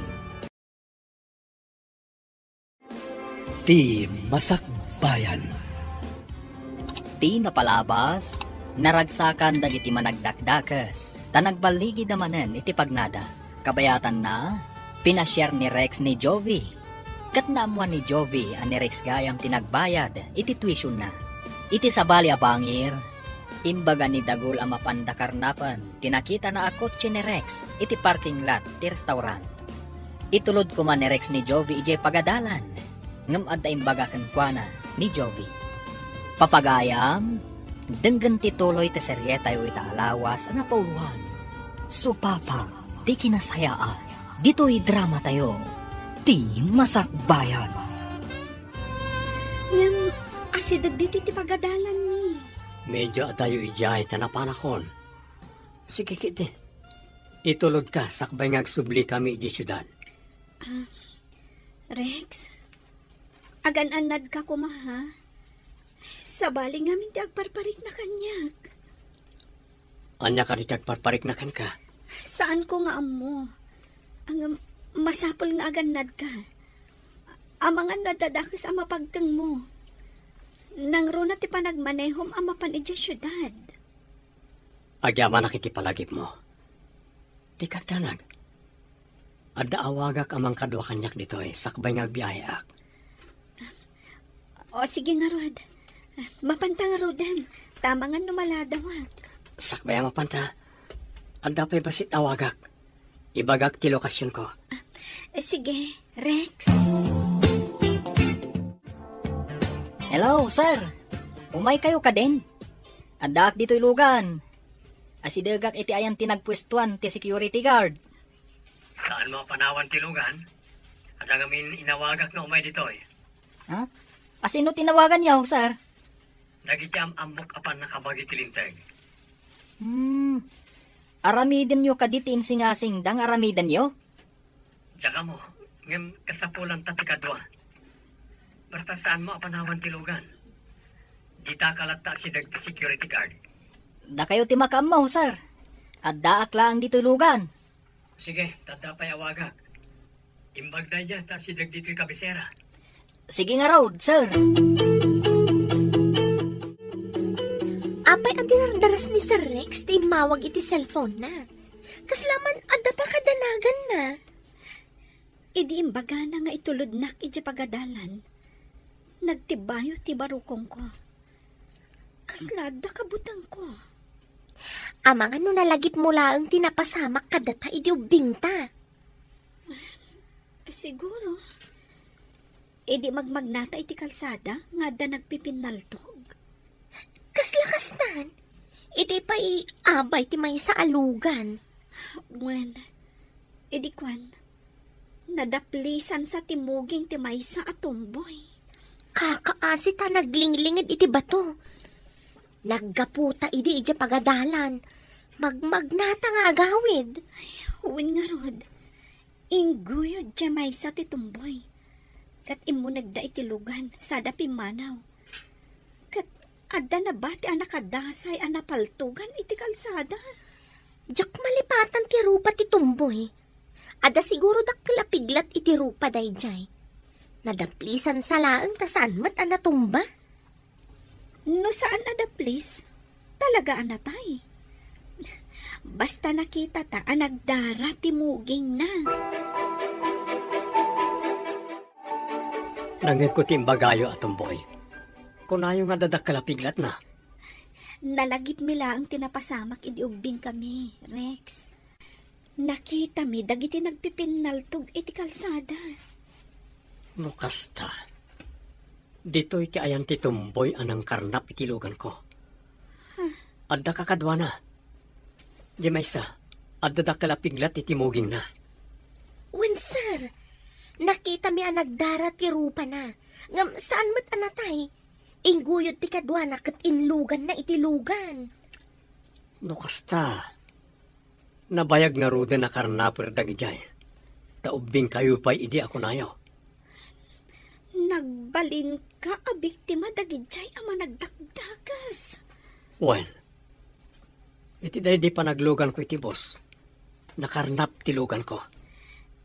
Ti Masakbayan. Ti napalabas, naragsakan dagiti managdakdakes, ta nagballigida manen iti pagnada. Kabayatanna, pinasiar ni Rex ni Jovi. Ket naammuan ni Jovi a ni Rex gayam ti nagbayad iti tuitionda. Iti sabali a bangir, imbaga ni Dagul a mapan da karnapen ti nakitana a kotse ni Rex iti parking lot ti restaurant. Itulod koma ni Rex ni Jovi idiay pagadalan, ngem adda imbaga kenkuana ni Jovi. Papagayam, denggen ti tuloy ti serietayo ita a lawas a napauloan. Supapak ti kinasayaat. Ditoy dramatayo, Ti Masakbayan. Ngem, asideg ditoy ti pagadalanmi. Medyo adayo idiay ta napanakon. Sige, kiti. Itulod ka sakbay nga agsubli kami idiay siudad. Ah, Rex, agan-annadka koma, ha? Sabali ngamin ti agparparikna kaniak. Ania kadi ti agparparikna kenka? Saanko nga ammo. Ngem, masapul nga agannadka. Amangan no adda dakes a mapagtengmo. Nangruna ti panagmanehom a mapan idiay siudad. Agyamanak iti palagipmo. Dika agdanag. Adda awagak a mangkadua kaniak ditoy sakbay nga agbiaheak. O, sige ngarud. Mapanta ngaruden. Ta amangan no maladawak. Sakbay a mapanta, adda pay bassit awagak. Ibagak ti lokasionko. Eh, sige, Rex. Hello, sir. Umaykayo kadin. Addaak ditoy lugan. Asidegak iti ayan ti nagpuestuan ti security guard. Saanmo a panawan ti lugan? Adda ngamin inawagak nga umay ditoy. Ha? Asino ti nawaganyo, sir? Dagiti am-ammok a pannakabagi ti linteg. Hmm. Aramidenyo kadi ti insingasingda nga aramidenyo? Diak ammo, ngem kasapulanta ti kadua. Basta saanmo a panawan ti lugan. Ditaka latta asideg ti security guard. Dakayo ti makaammo, sir. Addaak laeng ditoy lugan. Sige, ta adda pay awagak. Imbag daydiay ta asideg ditoy kabisera. Sige ngarud, sir. Apay a dinardaras ni Sir Rex ti immawag iti cellphone-na? Kasla man adda pakadanaganna. Idi imbagana nga itulodnak idiay pagadalan, nagtibayo ti barukongko. Kasla adda kabutengko. Amangan no nalagipmo laeng ti napasamak kadata idi ubbingta. Siguro. Idi magmagnata iti kalsada nga adda nagpipinnaltog. Kasla kastan? Iti pay abay ti maysa a lugan. Wen, idi kuan, nadaplisansa ti muging ti maysa a tomboy. Kakaasi ta naglinglinged iti bato. Naggaputa idi idiay pagadalan. Magmagnata nga agawid. Ay, wen ngarud. Ingguyod diay maysa ti tomboy. Ket immunegda iti lugan, sada pimmanaw. Ket adda nabati a nakadasay a napaltogan iti kalsada. Diak malipatan ti rupa ti tomboy. Adda siguro dakkel a piglat iti rupa daydiay. Nadaplisansa laeng ta saan met a natumba. No saan a daplis, talaga a natay. Basta nakitata a nagdara ti mugingna. Nangngegko ti imbagayo a tomboy. Kunayo nga adda dakkel a piglatna. Nalagipmi laeng ti napasamak idi ubbingkami, Rex. Nakitami dagiti nagpipinnaltog iti kalsada. No kasta, ditoy ti ayan ti tomboy a nangkarnap iti luganko. Huh. Adda kakaduana. Diay maysa, adda dakkel a piglat iti mugingna. Wen, sir. Nakitami a nagdara ti rupana. Ngem saan met a natay. Ingguyod ti kaduana ket inluganna iti lugan. No kasta, nabayag ngaruden a karnaper dagidiay, ta ubbingkayo pay idi a kunayo. Nagbalinka a biktima dagidiay a managdakdakas. Wen, iti daydi panagluganko iti bus, nakarnap ti luganko.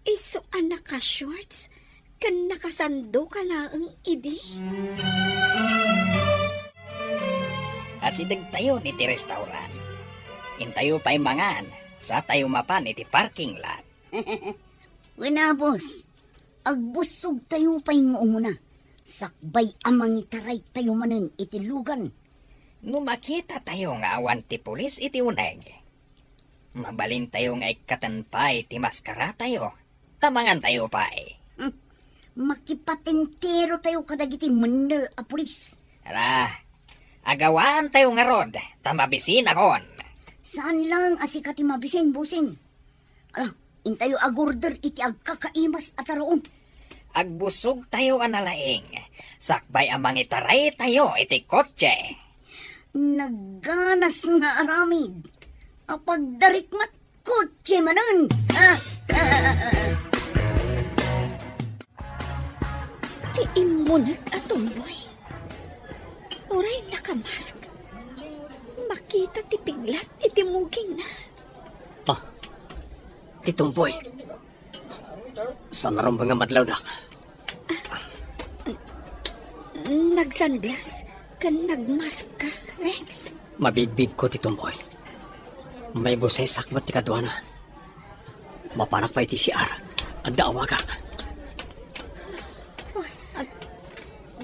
Isu a naka-shorts ken nakasandoka laeng idi. Asidegtayo diti restaurant. Intayo pay mangan, satayo mapan iti parking lot. Wen a, boss, agbussogtayo pay nga umuna, sakbay a mangitaraytayo manen iti lugan. No makitatayo nga awan ti pulis iti uneg, mabalintayo nga ikkaten pay ti maskaratayo, ta mangantayo pay. Hmm. Makipatenterotayo kadagiti mennel a pulis. Ala, agawaantayo ngarud, ta mabisinakon. Saan laeng a sika ti mabisin, bossing. Ala, intayo agorder iti agkakaimas a taruon. Agbusogtayo a nalaing, sakbay a mangitaraytayo iti kotse. Nagganas nga aramid. Apagdarikmat kotse manen. Ah, ah, ah, ah. Ti immuneg a tomboy. Uray nakamask. Makita ti piglat iti mugingna. Ah, ti tomboy. Saan a rumbeng nga madlawdak? Nagsunglass ken nagmask ka, Rex. Mabigbigko ti tomboy. Maibusesak met ti kaduana. Mapanak pay iti C R. Adda awagak. Ay, ag-,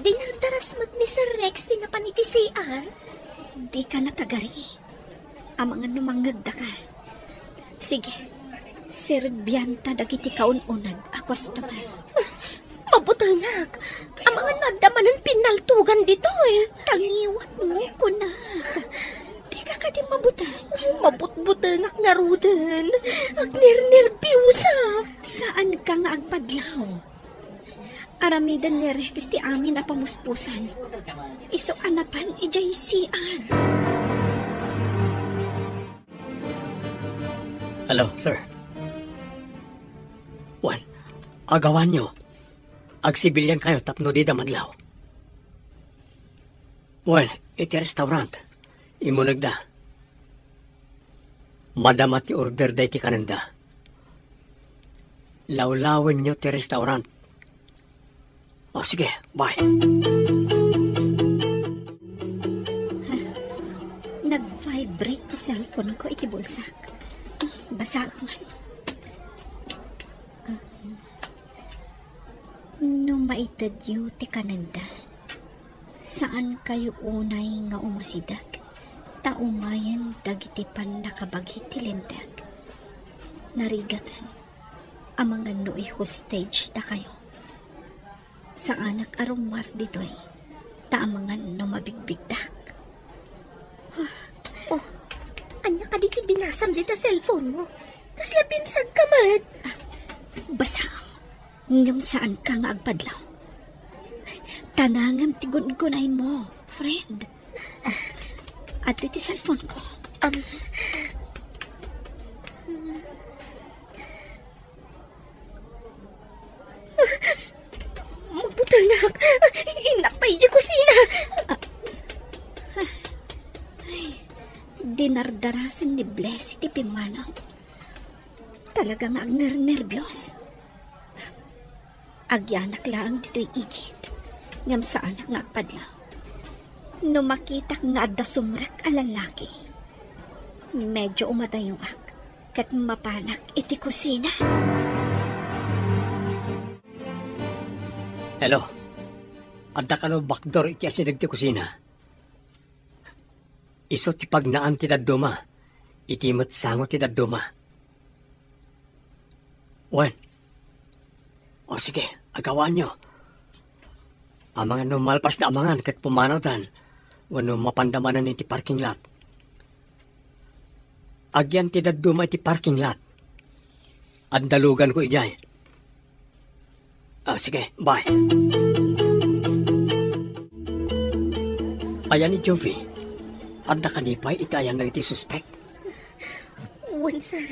dinardaras met ni Sir Rex ti napan iti C R? Dika natagari. Amangan no mangngegdaka. Sige, serbianta dagiti kaun-uneg a customer. Mabutengak. Amangan no adda manen pinnaltogan ditoy. Tangiwatmo, kunak. Dika kadi mabuteng? Mabutbutengak ngaruden. Agnernerbiusak. Saanka nga agpadlaw. Aramiden ni Rex ti amin a pamuspusan. Isu a napan idiay C R. Hello, sir. Wen, agawanyo. Agsibiliankayo tapno dida madlaw. Wen, iti restaurant. Imunegda. Madama ti order dayta kanenda. Lawlawenyo ti restaurant. O, sige, bye. Nag-vibrate ti cellphone ko iti bulsak. Basaak man. No maitedyo ti kanenda, saankayo unay nga umasideg, ta umayen dagiti pannakabagi ti Linteg. Narigaten, amangan no i-hostage dakayo. Saanak a rummuar ditoy, ta amangan no mabigbigdak. Oh, ania kadi ti binasam dita cellphone mo? Kasla bimsag ka met. Ah, basa. Ngem saanka nga agpadlaw. Tanangem ti gun-unay mo, friend. Ah, adtoy ti cellphone ko. Um, Mabutengak. Innak pay idiay kusina. Ay, dinardarasen ni Blessy ti pimmanaw. Talaga nga agnernerbios. Agyanak laeng ditoy igid, ngem saanak nga agpadlaw. No makitak nga adda sumrek a lallaki, medyo umadayongak ket mapanak iti kusina. Hello. Adda kano backdoor iti asideg ti kusina? Isu ti pagnaan ti dadduma, iti met sango ti dadduma. Wen. O sige, agawaanyo. Amangan no malpasda amangan ket pumanawdan, wenno mapanda manen iti parking lot. Agyan ti dadduma iti parking lot. Adda luganko idiay. Ah, sige, bye. Ayan ni Jovi, adda kadi pay iti ayan dagiti suspek? Wen, sir.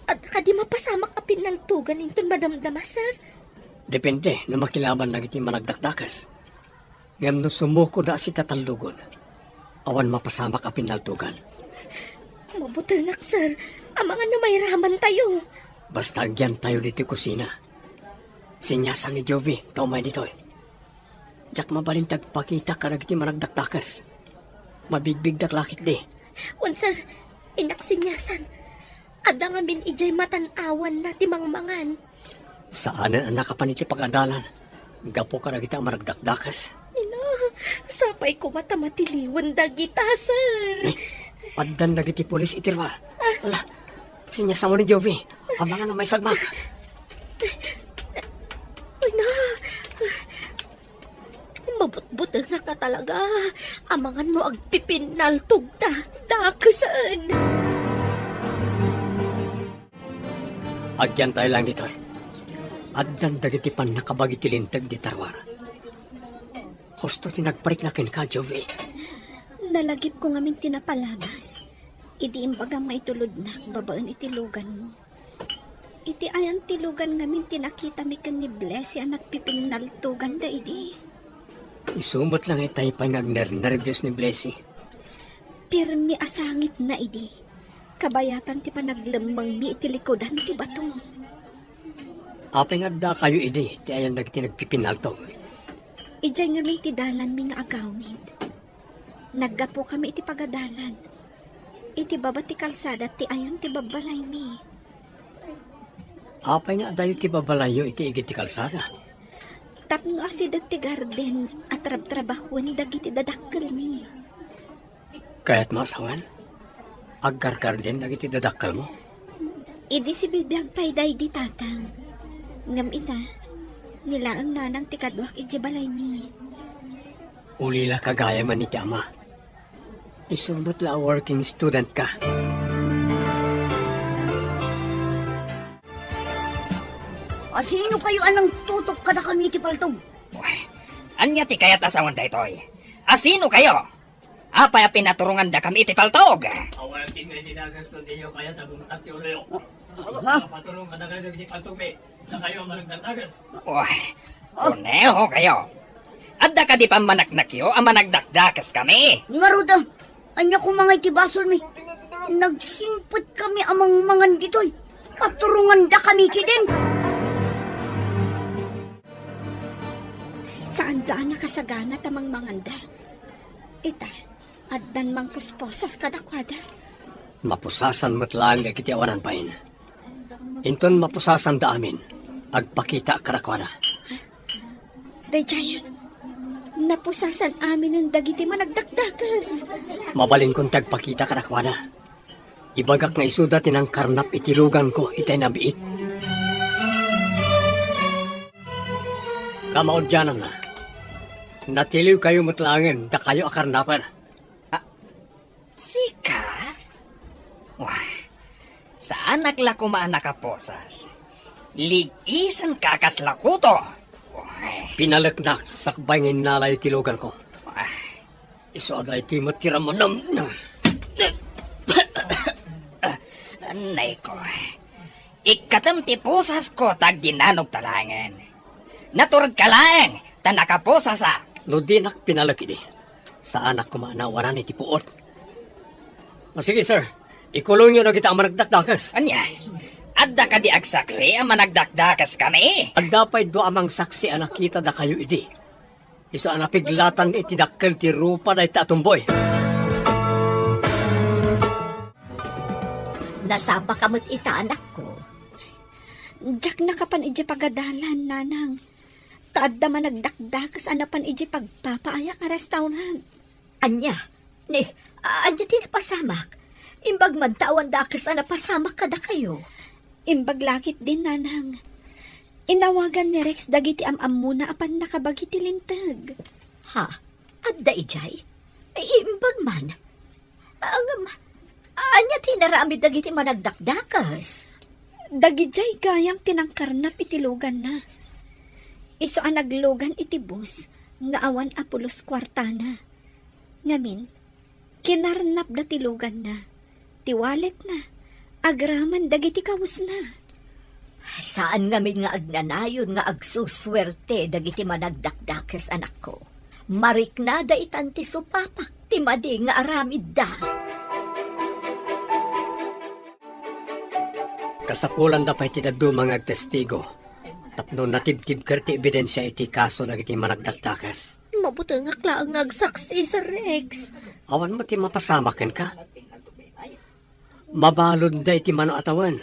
Adda kadi mapasamak a pinnaltogan inton madamdama, sir? Depende no makilaban dagiti managdakdakes. Ngem no sumukoda a sitatallogon, awan mapasamak a pinnaltogan. Mabutengak, sir. Amangan no mairamantayo. Basta agyantayo ditoy kusina. Sinyasan ni Jovi ta umay ditoy. Diak mabalin ti agpakita kadagiti managdakdakes. Mabigbigdak la ketdi. Wen, sir. Innak sinyasan. Adda ngamin idiay matan-awanna ti mangmangan. Saanen a nakapan iti pagadalan gapu kadagiti a managdakdakes. Ina, sapay koma ta matiliwen dagita, sir. Eh, addan dagiti pulis iti lugar. Ala, sinyasanmo ni Jovi. Amangan no maisagmak. Ina, mabutbutengak a talaga. Amangan no agpipinnaltogta. Dakesen. Agyantayo laeng ditoy. Addan dagiti pannakabagi ti Linteg dita ruar. Husto ti nagparikna kenka, Jovi. Nalagipko ngamin ti napalabas. Idi imbagam nga itulodnak babaen iti luganmo. Iti ayan ti lugan ngamin ti nakitami ken ni Blessy a nagpipinnaltoganda idi. Isu met la nga itay pay nga agnernerbios ni Blessy. Pirmi a sangitna idi. Kabayatan ti panaglemmengmi iti likudan ti bato. Apay nga addakayo idi ti ayan dagiti nagpipinnaltog? Idiay ngamin ti dalanmi nga agawid. Naggapukami iti pagadalan. Iti baba ti kalsada ti ayan ti babbalaymi. Apay nga adayo ti babbalayyo iti igid ti kalsada? Tapno asideg ti garden a trabtrabahoen dagiti dadakkelmi. Kayatmo a sawen? Aggargarden dagiti dadakkelmo? Idi sibibiag pay daydi, Tatang. Ngem ita, Ni laeng nanang ti kaduak idiay balaymi. Ulila ka gayam iti ama. Isu met la a working student ka. Asino kayo a nangtutok kadakami iti paltog? Uy, ania ti kayat a sawen daytoy? Asino kayo? Apay a pinaturongandakami iti paltog? Awan ti may dinagas no diyo kayat a bumtak ti uloyo. Ha? Paturong kadakayo iti paltog, mi. Dakayo a managdagdagas. Uy, koneho kayo. Adda kadi pammanaknakyo a managdakdakes kami? Ngarud, a. Ania koma nga iti basolmi? Nagsingpet kami a mangmangan ditoy. Paturonganda kami kidin. Saanda a nakasagana ta mangmanganda. Ita, addan mangpusposas kadakuada. Mapusasan met laeng dagiti awanan bain. Inton mapusasanda amin, agpakitaak kadakuada. Daydiay, napusasan aminen dagiti managdakdakes. Mabalinkon ti agpakita kadakuada. Ibagak nga isuda ti nangkarnap iti luganko itay nabiit. Kamaudiananna, natiliwkayo met laengen dakayo a karnaper. Ah, sika? Wah, saanak la koma a nakaposas. Lig-isenka a kasla kuto. Wah. Pinaleknak sakbay nga innalayo ti luganko. Wah. Isu a daytoy met ti ramanam. Anay ko. Ikkatem ti pusasko ta agdinanogta laengen. Naturedka laeng ta nakapusasak. No dinak pinalek idi, saanak koma a nawanan iti puot. O sige, sir. Ikulongyo dagita a managdakdakes. Ania? Adda kadi agsaksi a managdakdakes kami? Adda pay dua a mangsaksi a nakita dakayo idi. Isu a napiglatan iti dakkel ti rupa dayta a tumboy. Nasapaka met ita, anakko. Diak nakapan idiay pagadalan, nanang. Ta adda managdakdakes a napan idiay pagpapaayak a restaurant. Ania? Ni, ania ti napasamak? Imbag man ta awan dakes a napasamak kadakayo. Imbag la ketdin, nanang. Inawagan ni Rex dagiti am-ammona a pannakabagi ti linteg. Ha? Adda idiay? Imbag man. Ngem, ania ti inaramid dagiti managdakdakes? Dagidiay gayam ti nangkarnap iti luganna. Isu a naglugan iti bus nga awan a pulos kuartana. Ngamin, kinarnapda ti luganna, ti walletna, agraman dagiti kawesna. Saan ngamin nga agnanayon nga agsusuerte dagiti managdakdakes, anakko. Mariknada itan ti supapak ti madi nga aramidda. Kasapulanda pay ti dadduma nga agtestigo tapno natibtibker ti ebidensia iti kaso dagiti managdakdakes. Mabutengak laeng nga agsaksi, Sir Rex. Awan met ti mapasamak kenka. Mabaludda iti mano a tawen.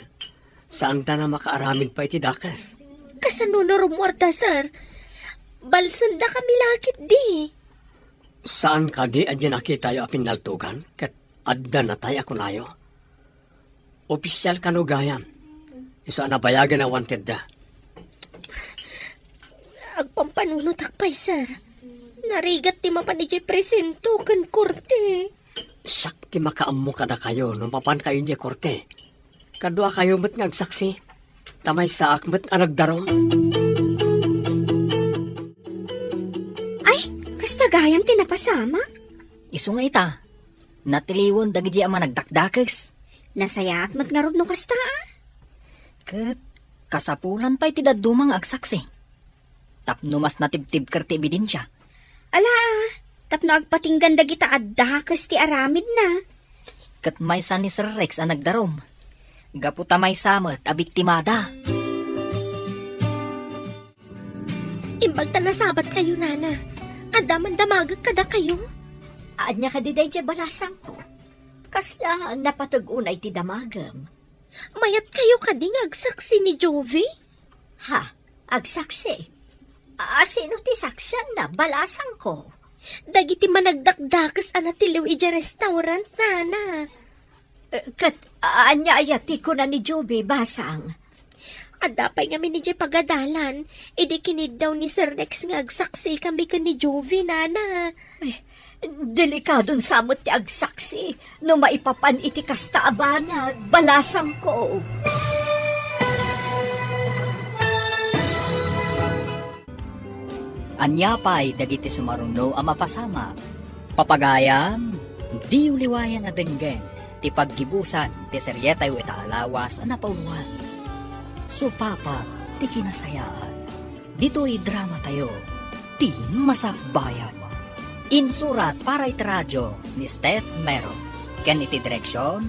Saanda a makaaramid pay iti dakes. Kasano no rummuarda, sir? Balsendakami la ketdi. Saan kadi a diay nakitayo a pinnaltogan ket adda natay a kunayo? Opisial kano gayam? Isu a nabayagen a wantedda. Agpampanunotak pay, sir. Narigat ti mapan idiay presento ken korte. Siak ti makaammo kadakayo no mapankayo idiay korte. Kaduakayo met nga agsaksi, ta maysaak met a nagdarum. Ay, kasta gayam ti napasamak? Isu nga ita, natiliwen dagiti a managdakdakes. Nasayaat met ngarud no kasta, a? Ket kasapulan pay ti dadduma nga agsaksi. Tapno mas natibtibker ti ebidensia. Ala, tapno agpatinggan dagita a dakes ti aramidna. Ket maysa ni Sir Rex a nagdarum. Gapu ta maysa met a biktimada. Imbag ta nasabatkayo, nana. Adda man damagek kadakayo? Ania kadi daydiay balasangko? Kasla napateg unay ti damagem? Mayatkayo kadi nga agsaksi ni Jovi? Ha? Agsaksi? A, sino ti saksianna, balasangko? Dagiti managdakdakes a natiliw idiay restaurant, nana. Eh, ket, a, ania aya ti kuna ni Jovi, basang? Adda pay ngamin idiay pagadalan, idi kiniddaw ni Sir Rex nga agsaksikami ken ni Juvie, nana. Delikadon sa met ti agsaksi. No maipapan iti kasta a banag, balasangko. Ania pay dagiti sumaruno a mapasamak? Papagayam, diyo liwayan a denggen ti paggibusan ti serietayo ita a lawas a napauluan. Supapag ti kinasayaan. Ditoy dramatayo, ti Masakbayan. Insurat para iti radio ni Steph Mero, ken iti direksion,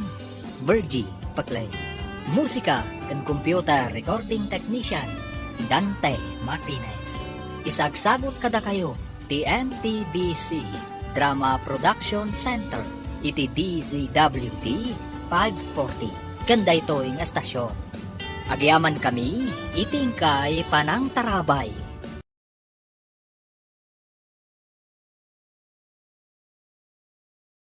Virgie Paclay. Musika ken computer recording technician, Dante Martinez. Isagsagut kadakayo ti M T B C Drama Production Center iti D Z W T five forty ken daytoy nga estasion. Agyamankami iti inkay panangtarabay